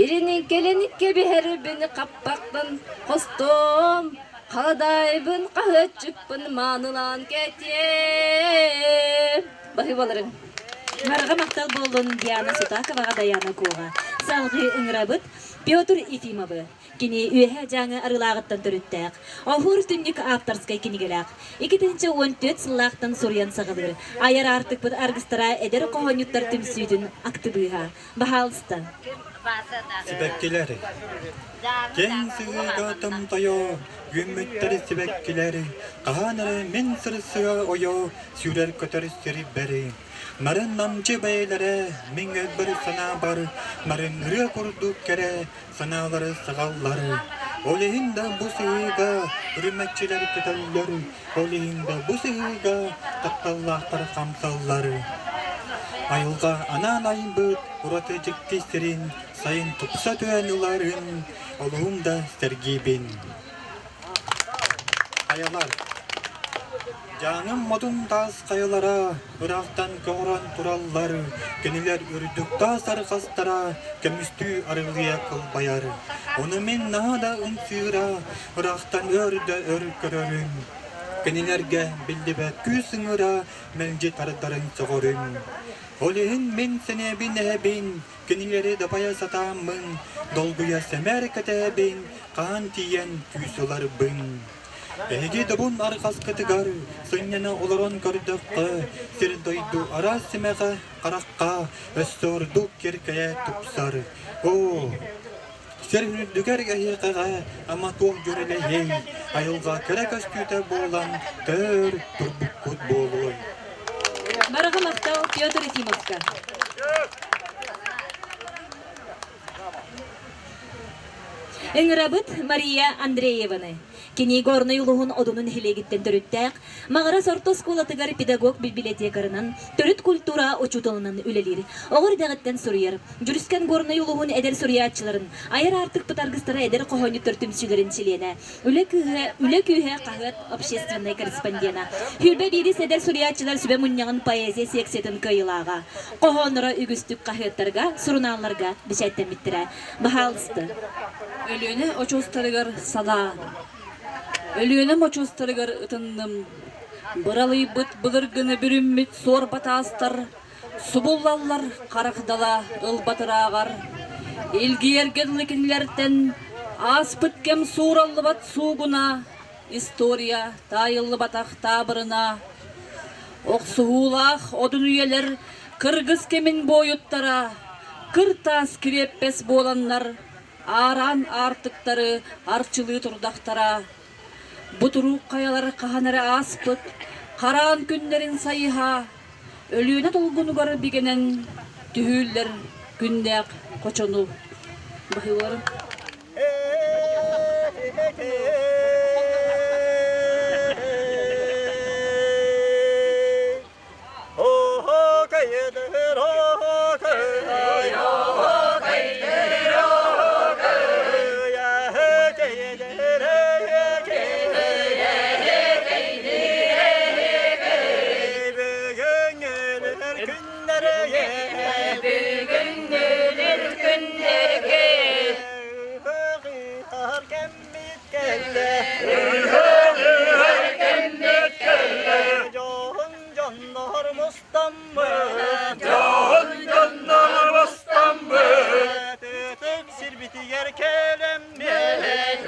Илини кэлин кэбиһэрбин хаппахтан хостуом, Халадаайбын хаһыаччыкпын маанылаан кэтиэм. Баһыыбаларыҥ. Барҕа махтал буоллун Диана Сутаковаҕа Дайаана Куоҕа. Салҕыы ыҥырабыт Петр Ефимовы. Кини Үөһээ Дьааҥы Арыылааҕыттан төрүттээх, Оһуор түннүк ааптарскай кинигэлээх. 2014 сыллаахтан суруйан саҕалыыр. Айар аартыкпыт аргыстара эдэр хоһоонньуттар түмсүүтүн актыбыыһа. Баһаалыста. Сибэккилэр Киэҥ сыһыыга томтойо үүммүттэр сибэккилэр Хаһан эрэ мин сырсыга ойо сүүрэр-көтөр сирбэр Нарын намчы бэйэлэрэ мин өлбөр санаабар Нарын ырыа курдук кэрэ санаалары саҕаллар Ол иһин да бу сыһыыга үрүмэччилэр көтөллөр Ол иһин да бу сыһыыга тапталлаахтар хамсаллар Айылҕа анаан айбыт ураты дьикти сирин сайын тупса түһэн ыларын олуһун да сэргиибин. Хайалар Дьааҥым модун таас хайалара ыраахтан көҕөрөн тураллар, кинилэр үрдүк таас арҕастара көмүстүү арылыйа кылбайар. Ону мин наһаа да ымсыыра, ыраахтан өр да өр көрөрүм. Кинилэргэ биллибэт күүс ыҥыра мэлдьи тардарын сөҕөрүм. Ол иһин мин сэниэбин эһэбин, кинилэри дапайа сатааммын, долгуйа сэмээр кэтэһэбин, хаһан тиийэн күүс ыларбын. Эһиги добун арҕаскытыгар сынньана олорон көрдөххө, сир-дойду араас симэҕэ харахха өссө ордук киркэйэ тупсар. Оо, сир үрдүгэр эһиэхэҕэ ама туох дьүрэлэһиэй, айылҕа кэрэ көстүүтэ буолан төр турбуккут буолуой. Барҕа махтал Петр Ефимовка. Ыҥырабыт Мария Андрееваны. Кини Горнай улууһун Одуну нэһилиэгиттэн төрүттээх, Маҕарас орто оскуолатыгар педагог-библиотекарынан, төрүт культура учууталынан үлэлиир. Оҕо эрдэҕиттэн суруйар. Дьүрүскэн Горнай улууһун эдэр суруйааччыларын, айар аартыкпыт аргыстара эдэр хоһоонньуттар түмсүүлэрин чилиэнэ, Үлэ күүһэ, Үлэ күүһэ хаһыат общественнай корреспондена. Сүүрбэ биирис эдэр суруйааччылар сүбэ мунньаҕын поэзия секциятын кыайыылааҕа. Хоһоонноро үгүстүк хаһыаттарга, сурунаалларга бэчээттэммиттэрэ. Баһаалыста. Өлүөнэ очуостарыгар салаа. Өлүөнэ мочуостарыгар ытынным. Быралыйбыт былыргыны бүрүммүт суорба таастар Субуллаллар харах дала ылбат ырааҕар, Илгийэргэ дылы кинилэртэн ааспыт кэм суураллыбат суугуна, история таайыллыбатах таабырына. Охсуһуулаах одун үйэлэр кыргыс кэмин буойуттара кыр таас кириэппэс буоланнар аараан аартыктары арчылыы турдахтара. Бу туруук хайалар хаһан эрэ ааспыт хараан күннэрин сайыһа Өлүөнэ долгунугар бигэнэн түһүүллэр күннээх хочону баһыыларын. Дьоннор мустаммыт, сирбитигэр кэлэммит.